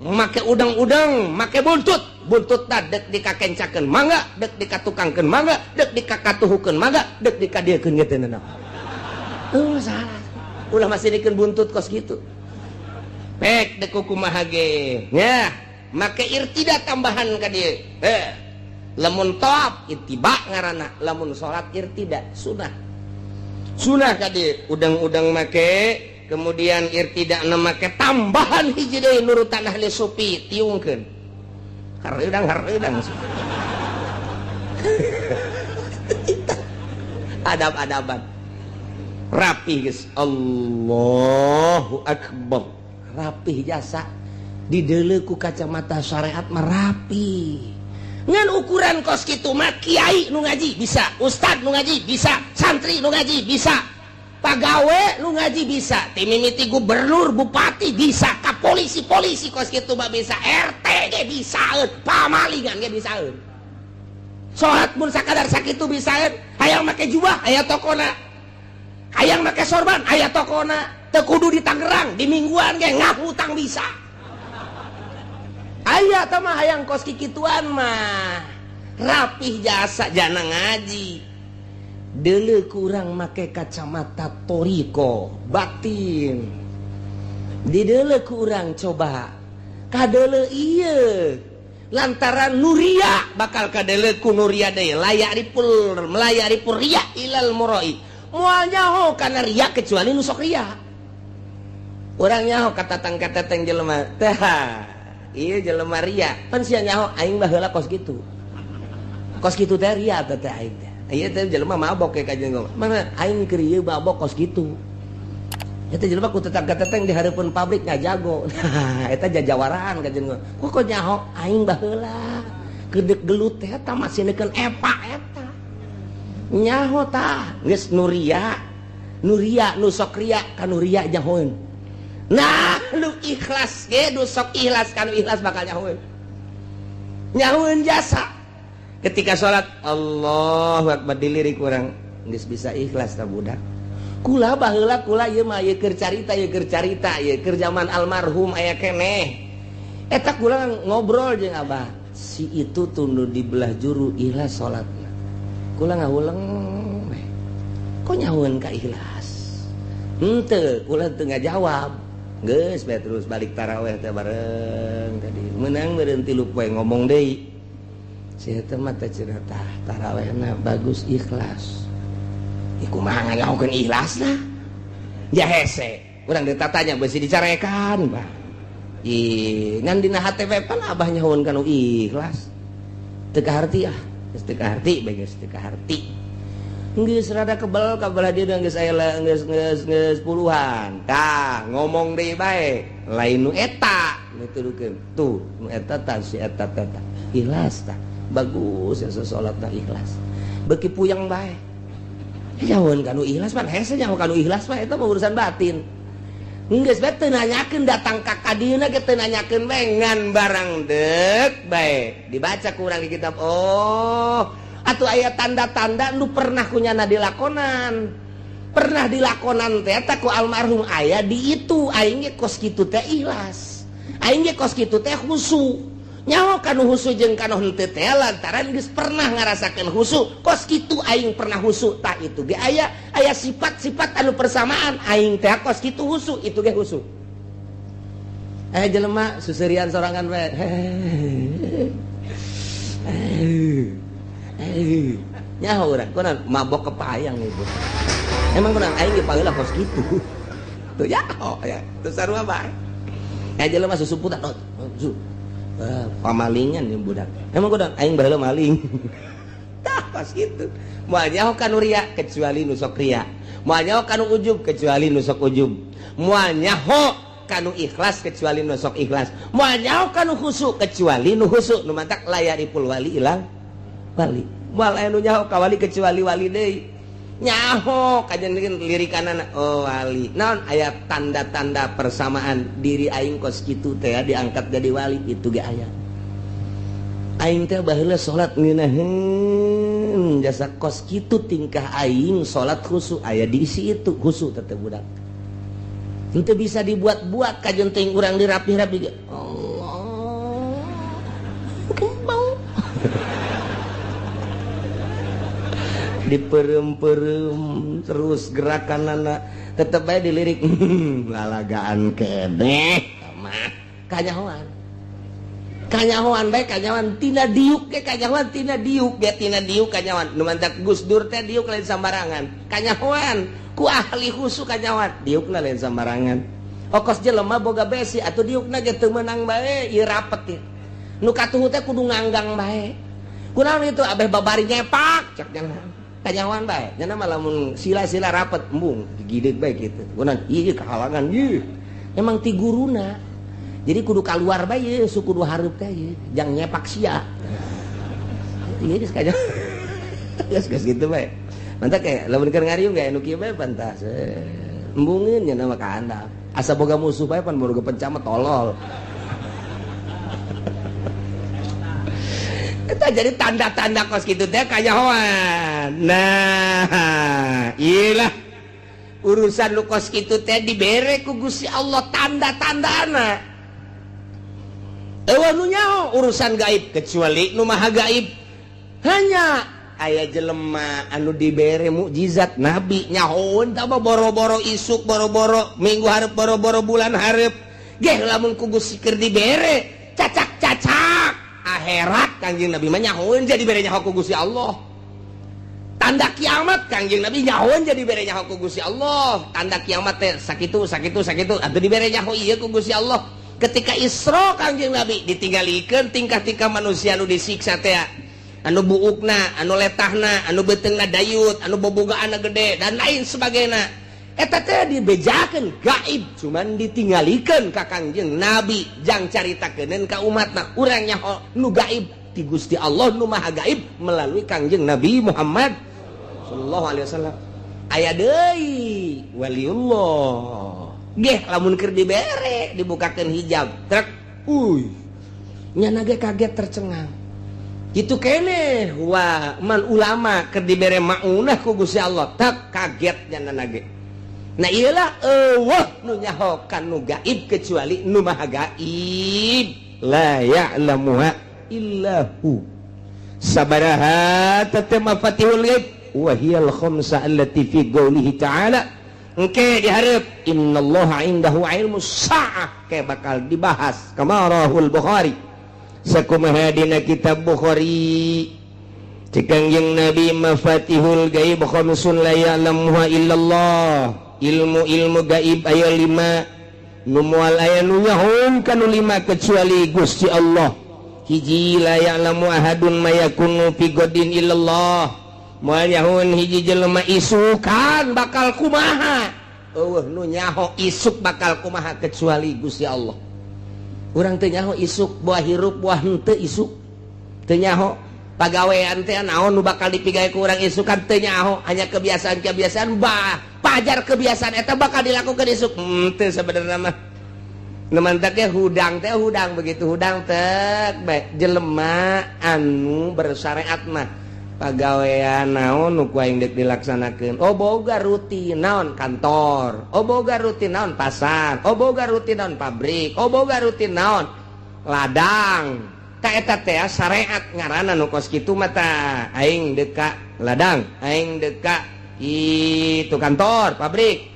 make udang-udang, make buntut. Buntut dek dikakencakeun mangga, dek dikatukangkeun mangga, dek dikakatuhukeun mangga, dek dikadiekeun ge teu nanaon. Oh, salah, ulah masih dikeun buntut kos gitu. Pek dek kumaha ge nya, make irtida tambahan ka dieu. Lamun tawaf ittiba ngaranna, lamun salat irtida sunah. Sunah ka dieu udang-udang make, kemudian irtida make tambahan hiji deui, nurutan ahli sufi tiungkeun, hareudang hareudang, adab-adaban rapi geus. Allahu akbar, rapih jasa. Dideuleu ku kacamata syariat mah rapi. Ngan ukuran kos kitu mah kiai nu ngaji bisa, ustad nu ngaji bisa, santri nu ngaji bisa, pagawe nu ngaji bisa, ti mimiti gubernur, bupati bisa, ka polisi polisi kos kitu mah bisa, RT ge bisa, pamalingan ge bisa. Salat mun sakadar sakitu bisa. Hayang make jubah aya tokona, hayang make sorban aya tokona. Teu kudu di Tangerang, di Mingguan ge ngahutang bisa aya. Tah mah hayang kos kikituan mah rapih jasa jana ngaji. Deuleu kurang make kacamata toriko batin, dideuleu kurang coba kadeuleu ieu lantaran nu ria bakal kadeuleu ku nu ria deui. La ya'riful la ya'rifur riya illal murai, moal nyaho kana ria kecuali nu sok ria. Urang nyaho ka tatang kateteng jelema teh, ieu jelema ria pan. Sia nyaho aing baheula kos kitu, kos kitu teh ria teh aing teh. Ieu teh jelema mabok ya kajian, mana aing keur ieu mabok kos kitu. Eta jelema ku tetang kateteng di hareupeun pabrik ngajago. Nah, eta jajawaraan kajian. Kok kok nyaho aing baheula kedek gelut teh eta masih neukeun epa eta. Nyaho tah geus nu ria, nu ria, nu sok ria ka nu ria nyahoeun. Nah, nu ikhlas ge, nu sok ikhlas ka nu ikhlas bakal nyahoeun. Nyahoeun jasa. Ketika sholat Allahu Akbar dilirik urang geus bisa ikhlas ta budak. Kula baheula, kula ieu mah ieu keur carita, ieu keur carita, ieu keur zaman almarhum aya keneh. Eta kula ngobrol jeung abah, si itu tunduh di belah juru ikhlas salatna. Kula ngahuleng we. Kok nyahoeun ka ikhlas? Henteu, kula teu ngajawab. Geus bae terus balik taraweh teh bareng tadi. Menang meureun 3 poe ngomong deui. Si eta mah teh cenah tah tarawehna bagus ikhlas. Ih, kumaha nganyahokeun ikhlasna? Ya hese. Urang ditatanya beusi dicarekan, bah. Ih, ngan dina hate we pan abah nyahoeun kana ikhlas. Teu kaharti ah, geus teu kaharti bae, geus teu kaharti. Geus rada kebel ka belah dieu, geus aya geus geus geus puluhan. Tah, ngomong deui bae, lain nu eta nu tudukeun. Tuh, nu eta tah si eta teh tah. Ikhlas tah. Bagus ya salatna ikhlas. Beuki puyeng bae. Nyahoeun kanu ikhlas pan hese, nyaho kanu ikhlas mah eta mah urusan batin. Geus bae teu nanyakeun, datang ka kadieuna ge teu nanyakeun bae, ngan barang deuk bae dibaca ku urang di kitab. Oh, atuh aya tanda-tanda nu pernah kunyana dilakonan. Pernah dilakonan teh eta ku almarhum aya di itu, aing ge kos kitu teh ikhlas. Aing ge kos kitu teh khusu. Nyaho kanu husu jeung kanu henteu teh lantaran geus pernah ngarasakeun husu. Kos kitu aing pernah husu tah itu ge aya aya sifat-sifat anu persamaan aing teh kos kitu husu, itu ge husu. Jelema susurian sorangan we. Nyaho urang kunaon mabok kepayang ibu. Emang kunaon aing ge paheula kos kitu. Tuh nyaho ya, tuh sarua bae. Ya jelema susumputan oh, pamalingan yang budak. Emang kunaon aing baheula maling. Tah pas kitu. Moal nyaho kanu ria kecuali nu sok ria. Moal nyaho kanu ujub kecuali nu sok ujub. Moal nyaho kanu ikhlas kecuali nu sok ikhlas. Moal nyaho kanu khusyuk kecuali nu khusyuk. Nu mantak la ya'riful wali illal wali. Moal aya nu nyaho ka wali kecuali wali deui. Nyaho kajen lirikanana oh wali. Naon aya tanda-tanda persamaan diri aing kos kitu teh diangkat jadi wali itu ge aya. Aing teh baheula salat ngeunaheun jasa kos kitu tingkah aing salat khusyuk aya diisi itu khusyuk teh budak. Henteu bisa dibuat-buat kajen teuing urang dirapih-rapi ge. Allah. Kembang. Diperem-perem terus gerakan anak tetep aja dilirik lalagaan keneh mah kanyahoan kanyahoan bae kanyahoan tina diuk ge kanyahoan tina diuk ge tina diuk kanyahoan nu mantak Gus Dur teh diuk lain sambarangan kanyahoan ku ahli khusyuk kanyahoan diukna lain sambarangan okos jelema boga besi atuh diukna ge teu meunang bae ieu rapet ieu nu katuhu teh kudu nganggang bae kunaon itu abeh babari nyepak cek jangan kanyahoan bae nya mah lamun sila-sila rapet embung digideg bae kitu kunaon ieu kahalangan ieu emang ti guruna jadi kudu kaluar bae ieu suku kudu hareup teh ieu jang nyepak sia ieu geus kanyahoan geus geus kitu bae mantap kayak lamun keur ngariung ge anu kieu bae pantas embungeun nya mah ka handap asa boga musuh bae pan boga pencama tolol. Eta jadi tanda-tanda kos kitu teh kanyahoan. Nah, iyalah urusan nu kos kitu teh dibere ku Gusti Allah tanda-tandana. Eueuh nu nyaho urusan gaib kecuali nu maha gaib. Hanya aya jelema anu dibere mukjizat nabi nyahoeun tah boro-boro isuk, boro-boro minggu hareup, boro-boro bulan hareup. Geh lamun ku Gusti keur dibere cacak-cacak akhirat Kangjeng Nabi mah nyahoeun jadi bere nyaho ku Gusti Allah. Tanda kiamat Kangjeng Nabi nyahoeun jadi bere nyaho ku Gusti Allah. Tanda kiamat teh sakitu sakitu sakitu atuh dibere nyaho ieu ku Gusti Allah. Ketika Isra Kangjeng Nabi ditinggalikeun tingkah-tingkah manusia anu disiksa teh anu buukna, anu letahna, anu beuteungna dayut, anu bobogaanna gede dan lain sebagainya. Eta teh dibejakeun gaib cuman ditinggalikeun ka Kangjeng Nabi jang caritakeun ka umatna urang nyaho nu gaib ti Gusti Allah nu maha gaib melalui Kangjeng Nabi Muhammad sallallahu alaihi wasallam. Aya deui waliullah geh lamun keur dibere dibukakeun hijab trek uy nyana ge kaget tercengang kitu keneh wa man ulama keur dibere maunah ku Gusti Allah tak kaget nyana ge. Nah iyalah eueuh nu nyaho kan nu gaib kecuali nu maha gaib la ya'lamuha illa hu sabaraha tatama fatihul ghaib wa hiyal khamsa allati fi qoulihi ta'ala. Engke dihareup innallaha indahu ilmus saah ke bakal dibahas kama rahul Bukhari sakumaha dina kitab Bukhari Kangjeng Nabi mafatihul gaib khamsun la ya'lamuha illallah. Ilmu-ilmu gaib aya 5 nu moal aya nu nyahoun kanu 5 kecuali Gusti Allah. Hiji la ya'lamu ahadun ma yakunu fi godin illallah. Moal nyahoun hiji jelema isukan bakal kumaha. Eueuh nu nyaho isuk bakal kumaha kecuali Gusti Allah. Urang teu nyaho isuk buah hirup buah henteu isuk. Teu nyaho pagawean teh naon nu bakal dipigawe ku urang isukan teu nyaho, hanya kebiasaan-kebiasaan bah pajar kebiasaan eta bakal dilakukan isuk teu sebenarnya mah. Nu mantak ge hudang teh hudang begitu hudang teh bae jelema anu bersyariat mah pagawean naon nu ku aing deuk dilaksanakeun. Oh boga rutin naon kantor, oh boga rutin naon pasar, oh boga rutin naon pabrik, oh boga rutin naon ladang. Ta eta teh syariat ngaranna nu kos kitu mah tah aing deuk ka ladang, aing deuk ka itu kantor, pabrik,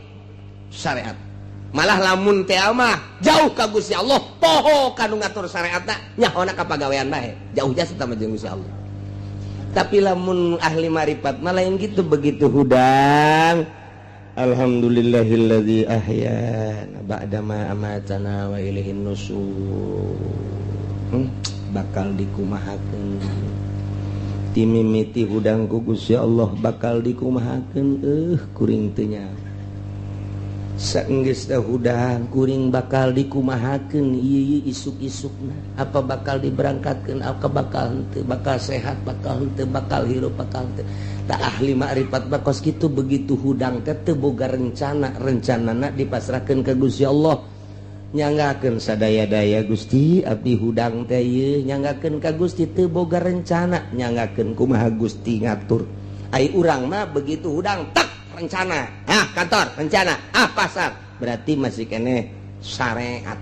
syariat. Malah lamun teh mah jauh ka Gusti Allah, poho kanu ngatur syariatna, nyahona ka pagawean bae. Jauh jasa sama jeung Gusti Allah. Tapi lamun ahli marifat mah lain gitu. Begitu hudang, alhamdulillahilladzi ahyana ba'dama amatana wa ilaihin nusur. Bakal dikumahakeun timimiti hudang ku Gusti Allah, bakal dikumahakeun, kuring teu nyaho. Saenggeus hudang, kuring bakal dikumahakeun ieu isuk-isukna, apa bakal diberangkatkeun, apa bakal henteu, bakal sehat, bakal henteu, bakal hirup, bakal henteu. Tah, ahli makrifat bakos kitu. Begitu hudang teh teu boga rencana, rencanana dipasrahkeun ka Gusti Allah. Nyanggakeun sadaya-daya, Gusti, abdi hudang teh ieu, nyanggakeun ka Gusti, teu boga rencana, nyanggakeun kumaha Gusti ngatur. Ai urang mah begitu hudang tak rencana, ah kantor rencana, ah pasar, berarti masih keneh syariat.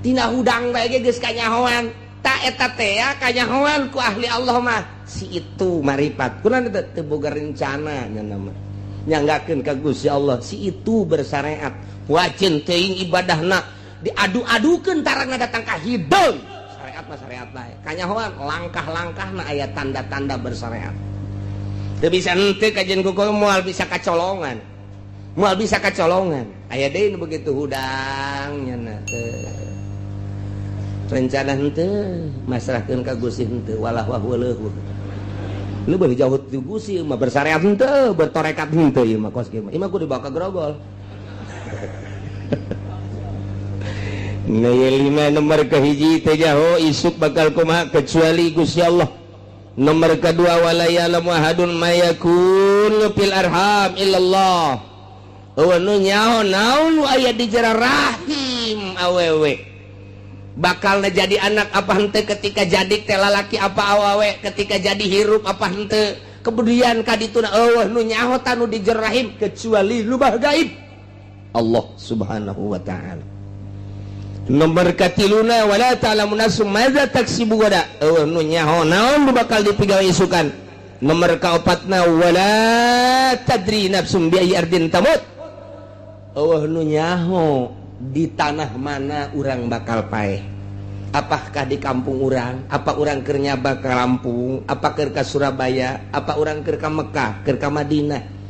Tina hudang bae ge geus kanyahoan. Tah, eta teh ya kanyahoan ku ahli Allah mah, si itu marifat. Kunaon teu teu boga rencana nya mah, nyanggakeun ka Gusti Allah. Si itu bersyariat, wajin teuing ibadahna, diadu-adukeun tarangna datang ka hideung. Syariat mah syariat bae, kanyahoan langkah-langkahna aya tanda-tanda bersyariat. Teu bisa henteu kajian kuku, moal bisa kacolongan, moal bisa kacolongan. Aya deui nu begitu hudang nya teu rencana henteu, masrahkeun ka Gusti henteu, walah wah leuh leuwih jauh ti Gusti mah, bersyariat henteu, bertorekat henteu. Ieu mah kos kieu mah, ieu mah kudu dibawa ka grogol. Nah, lima nomor kahiji, teu nyaho isuk bakal kumaha kecuali Gusti Allah. Nomor kedua, wala ya'lamu ahadun ma yakun fil arham illallah. Euweuh nu nyaho naon nu aya di jero rahim awewe, bakal jadi anak apa henteu, ketika jadi teh lalaki apa awewe, ketika jadi hirup apa henteu, kemudian kadituna, euweuh nu nyaho tanu di jero rahim kecuali lubah gaib Allah Subhanahu wa Ta'ala. Nomor katiluna, wala ta'lamu nafsum madza taksibu gada, euweuh nu nyaho naon nu bakal dipigawe isukan. Nomor kaopatna, wala tadri nafsum bi ayyi ardin tamut, euweuh nu nyaho di tanah mana urang bakal paeh, apakah di kampung urang, apa urang keur nyaba ke Lampung, apa keur ka Surabaya, apa urang keur ka Mekah, keur ka Madinah.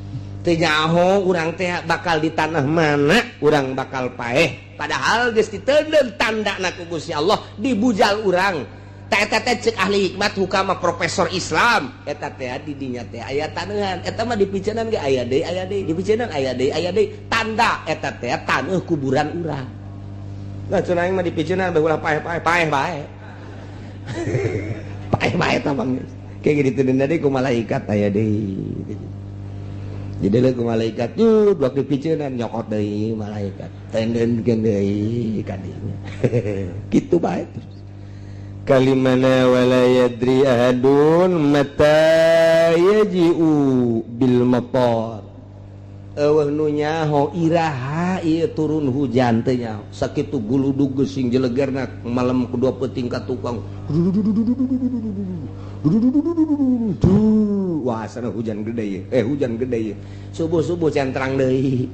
Teu nyaho urang teh bakal di tanah mana urang bakal paeh, padahal geus diteundeun tandana ku Gusti Allah dibujal urang. Tah, eta teh cek ahli hikmat, hukama, profesor Islam, eta teh di dinya teh aya taneuhan. Eta mah dipiceunan ge aya deui, aya deui, dipiceunan aya deui, aya deui, tanda eta teh taneuh kuburan urang. Nah, cenah aing mah dipiceunan bae ulah paeh-paeh, paeh bae, paeh bae. Tah, bang, kayak gitu deui ku malaikat aya deui. Jadi leuh ku malaikat tuh waktu dipiceunan, nyokot deui malaikat, tendeunkeun deui kadinya, kitu bae terus. Kalimana, wala yadri ahadun mata yaji'u bil matar, euweuh nu nyaho iraha ieu turun hujan, teu nyaho. Sakitu guludug geus sing jelegerna malam kedua peuting ka tukang, wah, sana hujan gede ye, eh, hujan gede ye. Subuh-subuh centrang deui.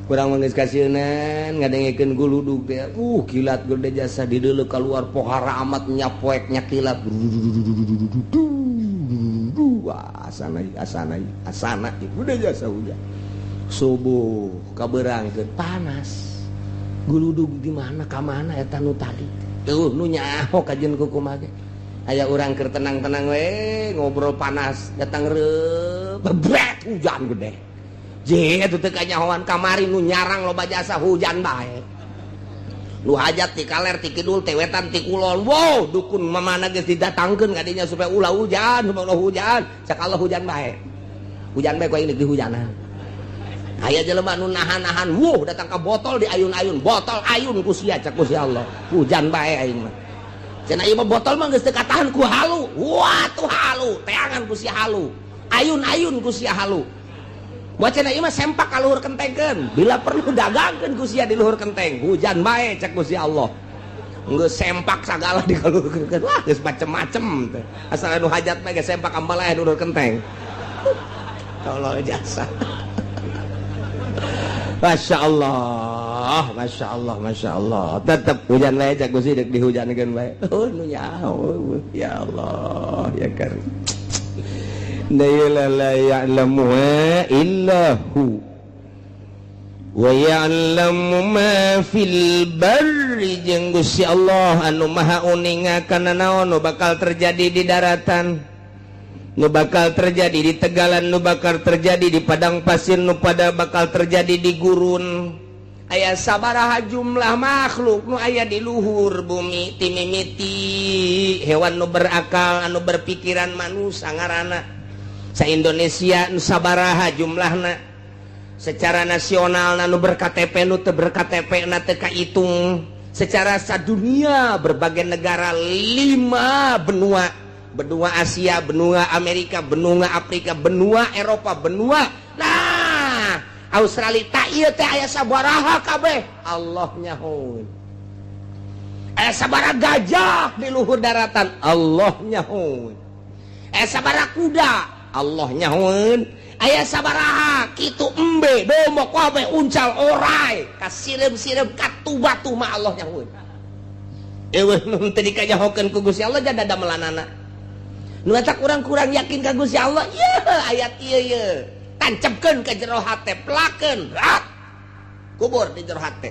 Kurang mah geus kasieunan ngadengekeun guludug teh, kilat gede jasa di deuleu keluar pohara amat nyapoek nya kilat. Wah, asana asana asana gede jasa hujan. Subuh kabeurangkeun panas. Guludug di mana ka mana eta nu tadi tuh? Nu nyaho kajeun kukumaha ge. Aya urang keur tenang-tenang we ngobrol, panas datang, reup, bebret, hujan gede. Je itu teu kanyahoan. Kamari nu nyarang loba jasa hujan bae. Nu hajat ti kaler, ti kidul, ti wetan, ti kulon, wow, dukun mamana geus didatangkeun kadinya supaya ulah hujan, supaya ulah hujan. Cak Allah hujan bae, hujan bae, ku aing di hujanan. Aya jelema nu nahan-nahan, wuh, datang ka botol diayun-ayun, botol ayun ku sia, cak ku si Allah hujan bae aing mah. Cenah ieu mah botol mah geus teu katahan ku halu. Wah, tuh halu teangan ku si halu, ayun-ayun ku sia halu. Buat cenah ieu mah sempak ka luhur kentengkeun, bila perlu dagangkeun ku sia di luhur kenteng, hujan bae cak ku si Allah. Geus sempak sagala di kaluhurkeun, wah, geus macem-macem teh. Asal anu hajat mah geus sempak ambalaya di luhur kenteng. Tolol jasa. Masya Allah, Masya Allah, Masya Allah. Tetap hujan bae cak Gusti, deuk dihujankeun bae. Oh, nu nyaho. Ya Allah, ya Karim. La ya'lamuha illa hu wa ya'lamu ma fil barri, jeung Gusti Allah anu maha uninga kana naon nu bakal terjadi di daratan, nu bakal terjadi di tegalan, nu bakal terjadi di padang pasir, nu pada bakal terjadi di gurun. Aya sabaraha jumlah makhluk nu aya di luhur bumi, timimiti hewan nu berakal, anu berpikiran, manusia ngaranna, sa Indonesia nu sabaraha jumlahna, secara nasional nu ber-KTP, nu teu ber-KTP na teu kahitung, secara sadunia berbagai negara, lima benua, benua Asia, benua Amerika, benua Afrika, benua Eropa, benua nah Australia, tak ieu teh aya sabaraha kabeh Allah nyahoeun. Aya sabaraha gajah di luhur daratan, Allah nyahoeun. Aya sabaraha kuda, Allah nyahoeun. Aya sabaraha kitu embe, domba, kabeh, uncal, orai, kasireum-sireum katu batu mah Allah nyahoeun. Eueuh nu teu dikanyahokeun ku Gusti Allah jada damelanana. Nu eta kurang-kurang yakin ka Gusti Allah. Ieu ayat ieu ye tancapkeun ke jero hate, pelakeun rat kubur di jero hate.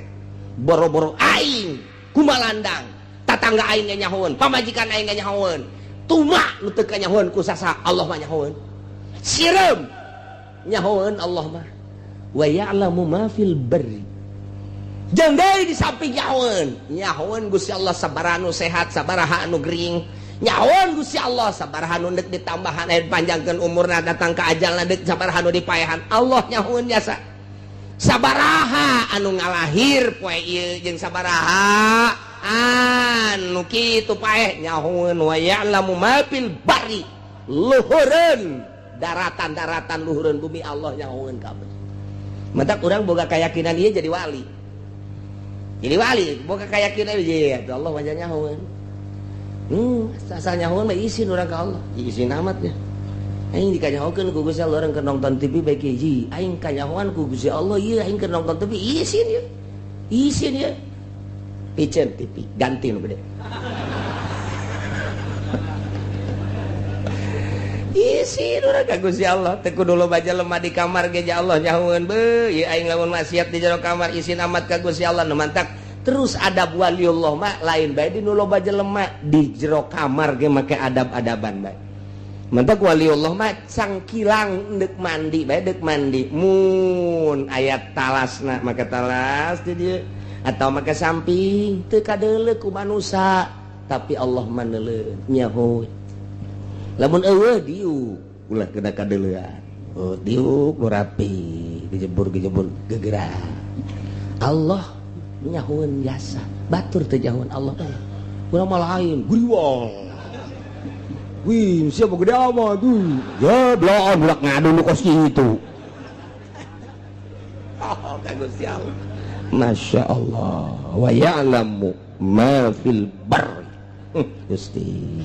Boro-boro aing kumalandang, tatangga aing ge nyahoeun, pamajikan aing ge nyahoeun, tuma nu teu kanyahoeun ku sasa, Allah mah nyahoeun. Sireum nyahoeun Allah mah. Wa ya'lamu ma fil barri, jeung deui di samping nyahoeun, nyahoeun Gusti Allah sabaraha nu sehat, sabaraha anu gering. Nyahoeun Gusti Allah sabaraha nu deuk ditambahan, aya panjangkeun umurna, datang ka ajalna deuk sabaraha nu dipaehan, Allah nyahoeun jasa. Sabaraha anu ngalahir poe ieu jeung sabaraha anu kitu paeh, nyahoeun. Wa ya'lamu ma fil barri, luhureun daratan-daratan, luhureun bumi, Allah nyahoeun kabeh. Matak urang boga keyakinan ieu jadi wali, jadi wali boga keyakinan ieu, Allah wajah nyahoeun. Asal nyahoeun mah isin urang ka Allah, isin amat ya. Aing dikanyahokeun ku Gusti Allah, urang keur nonton TV bae hiji, aing kanyahoan ku Gusti Allah ieu, aing keur nonton TV isin ya. Isin ya. Piceun TV, ganti nu gede. Isin urang ka Gusti Allah, teu kudu loba jelema di kamar ge Allah nyahoeun beuh, ieu aing lamun maksiat di jero kamar isin amat ka Gusti Allah. Nu mantak terus adab waliullah mah lain bae di nu loba jelema, di jero kamar ge make adab-adaban bae. Mantak waliullah mah cangkilang deuk mandi bae, deuk mandi mun aya talasna make talas di dieu atau make samping, teu kadeuleu ku manusa, tapi Allah mah neuleuh, nyaho. Lamun eueuh diuk, ulah kena kadeuleuan. Oh, diuk nu rapi, gejebur-gejebur gegerak. Allah nyahoeun jasa, batur teu nyahoeun Allah. Urang mah lain, guriwang. Wih, siapa gede amat tuh? Ya, belaan budak ngadu nu kos kitu. Oh, ka Gusti Allah. Masya Allah. Wa ya'lamu ma fil barri. Gusti.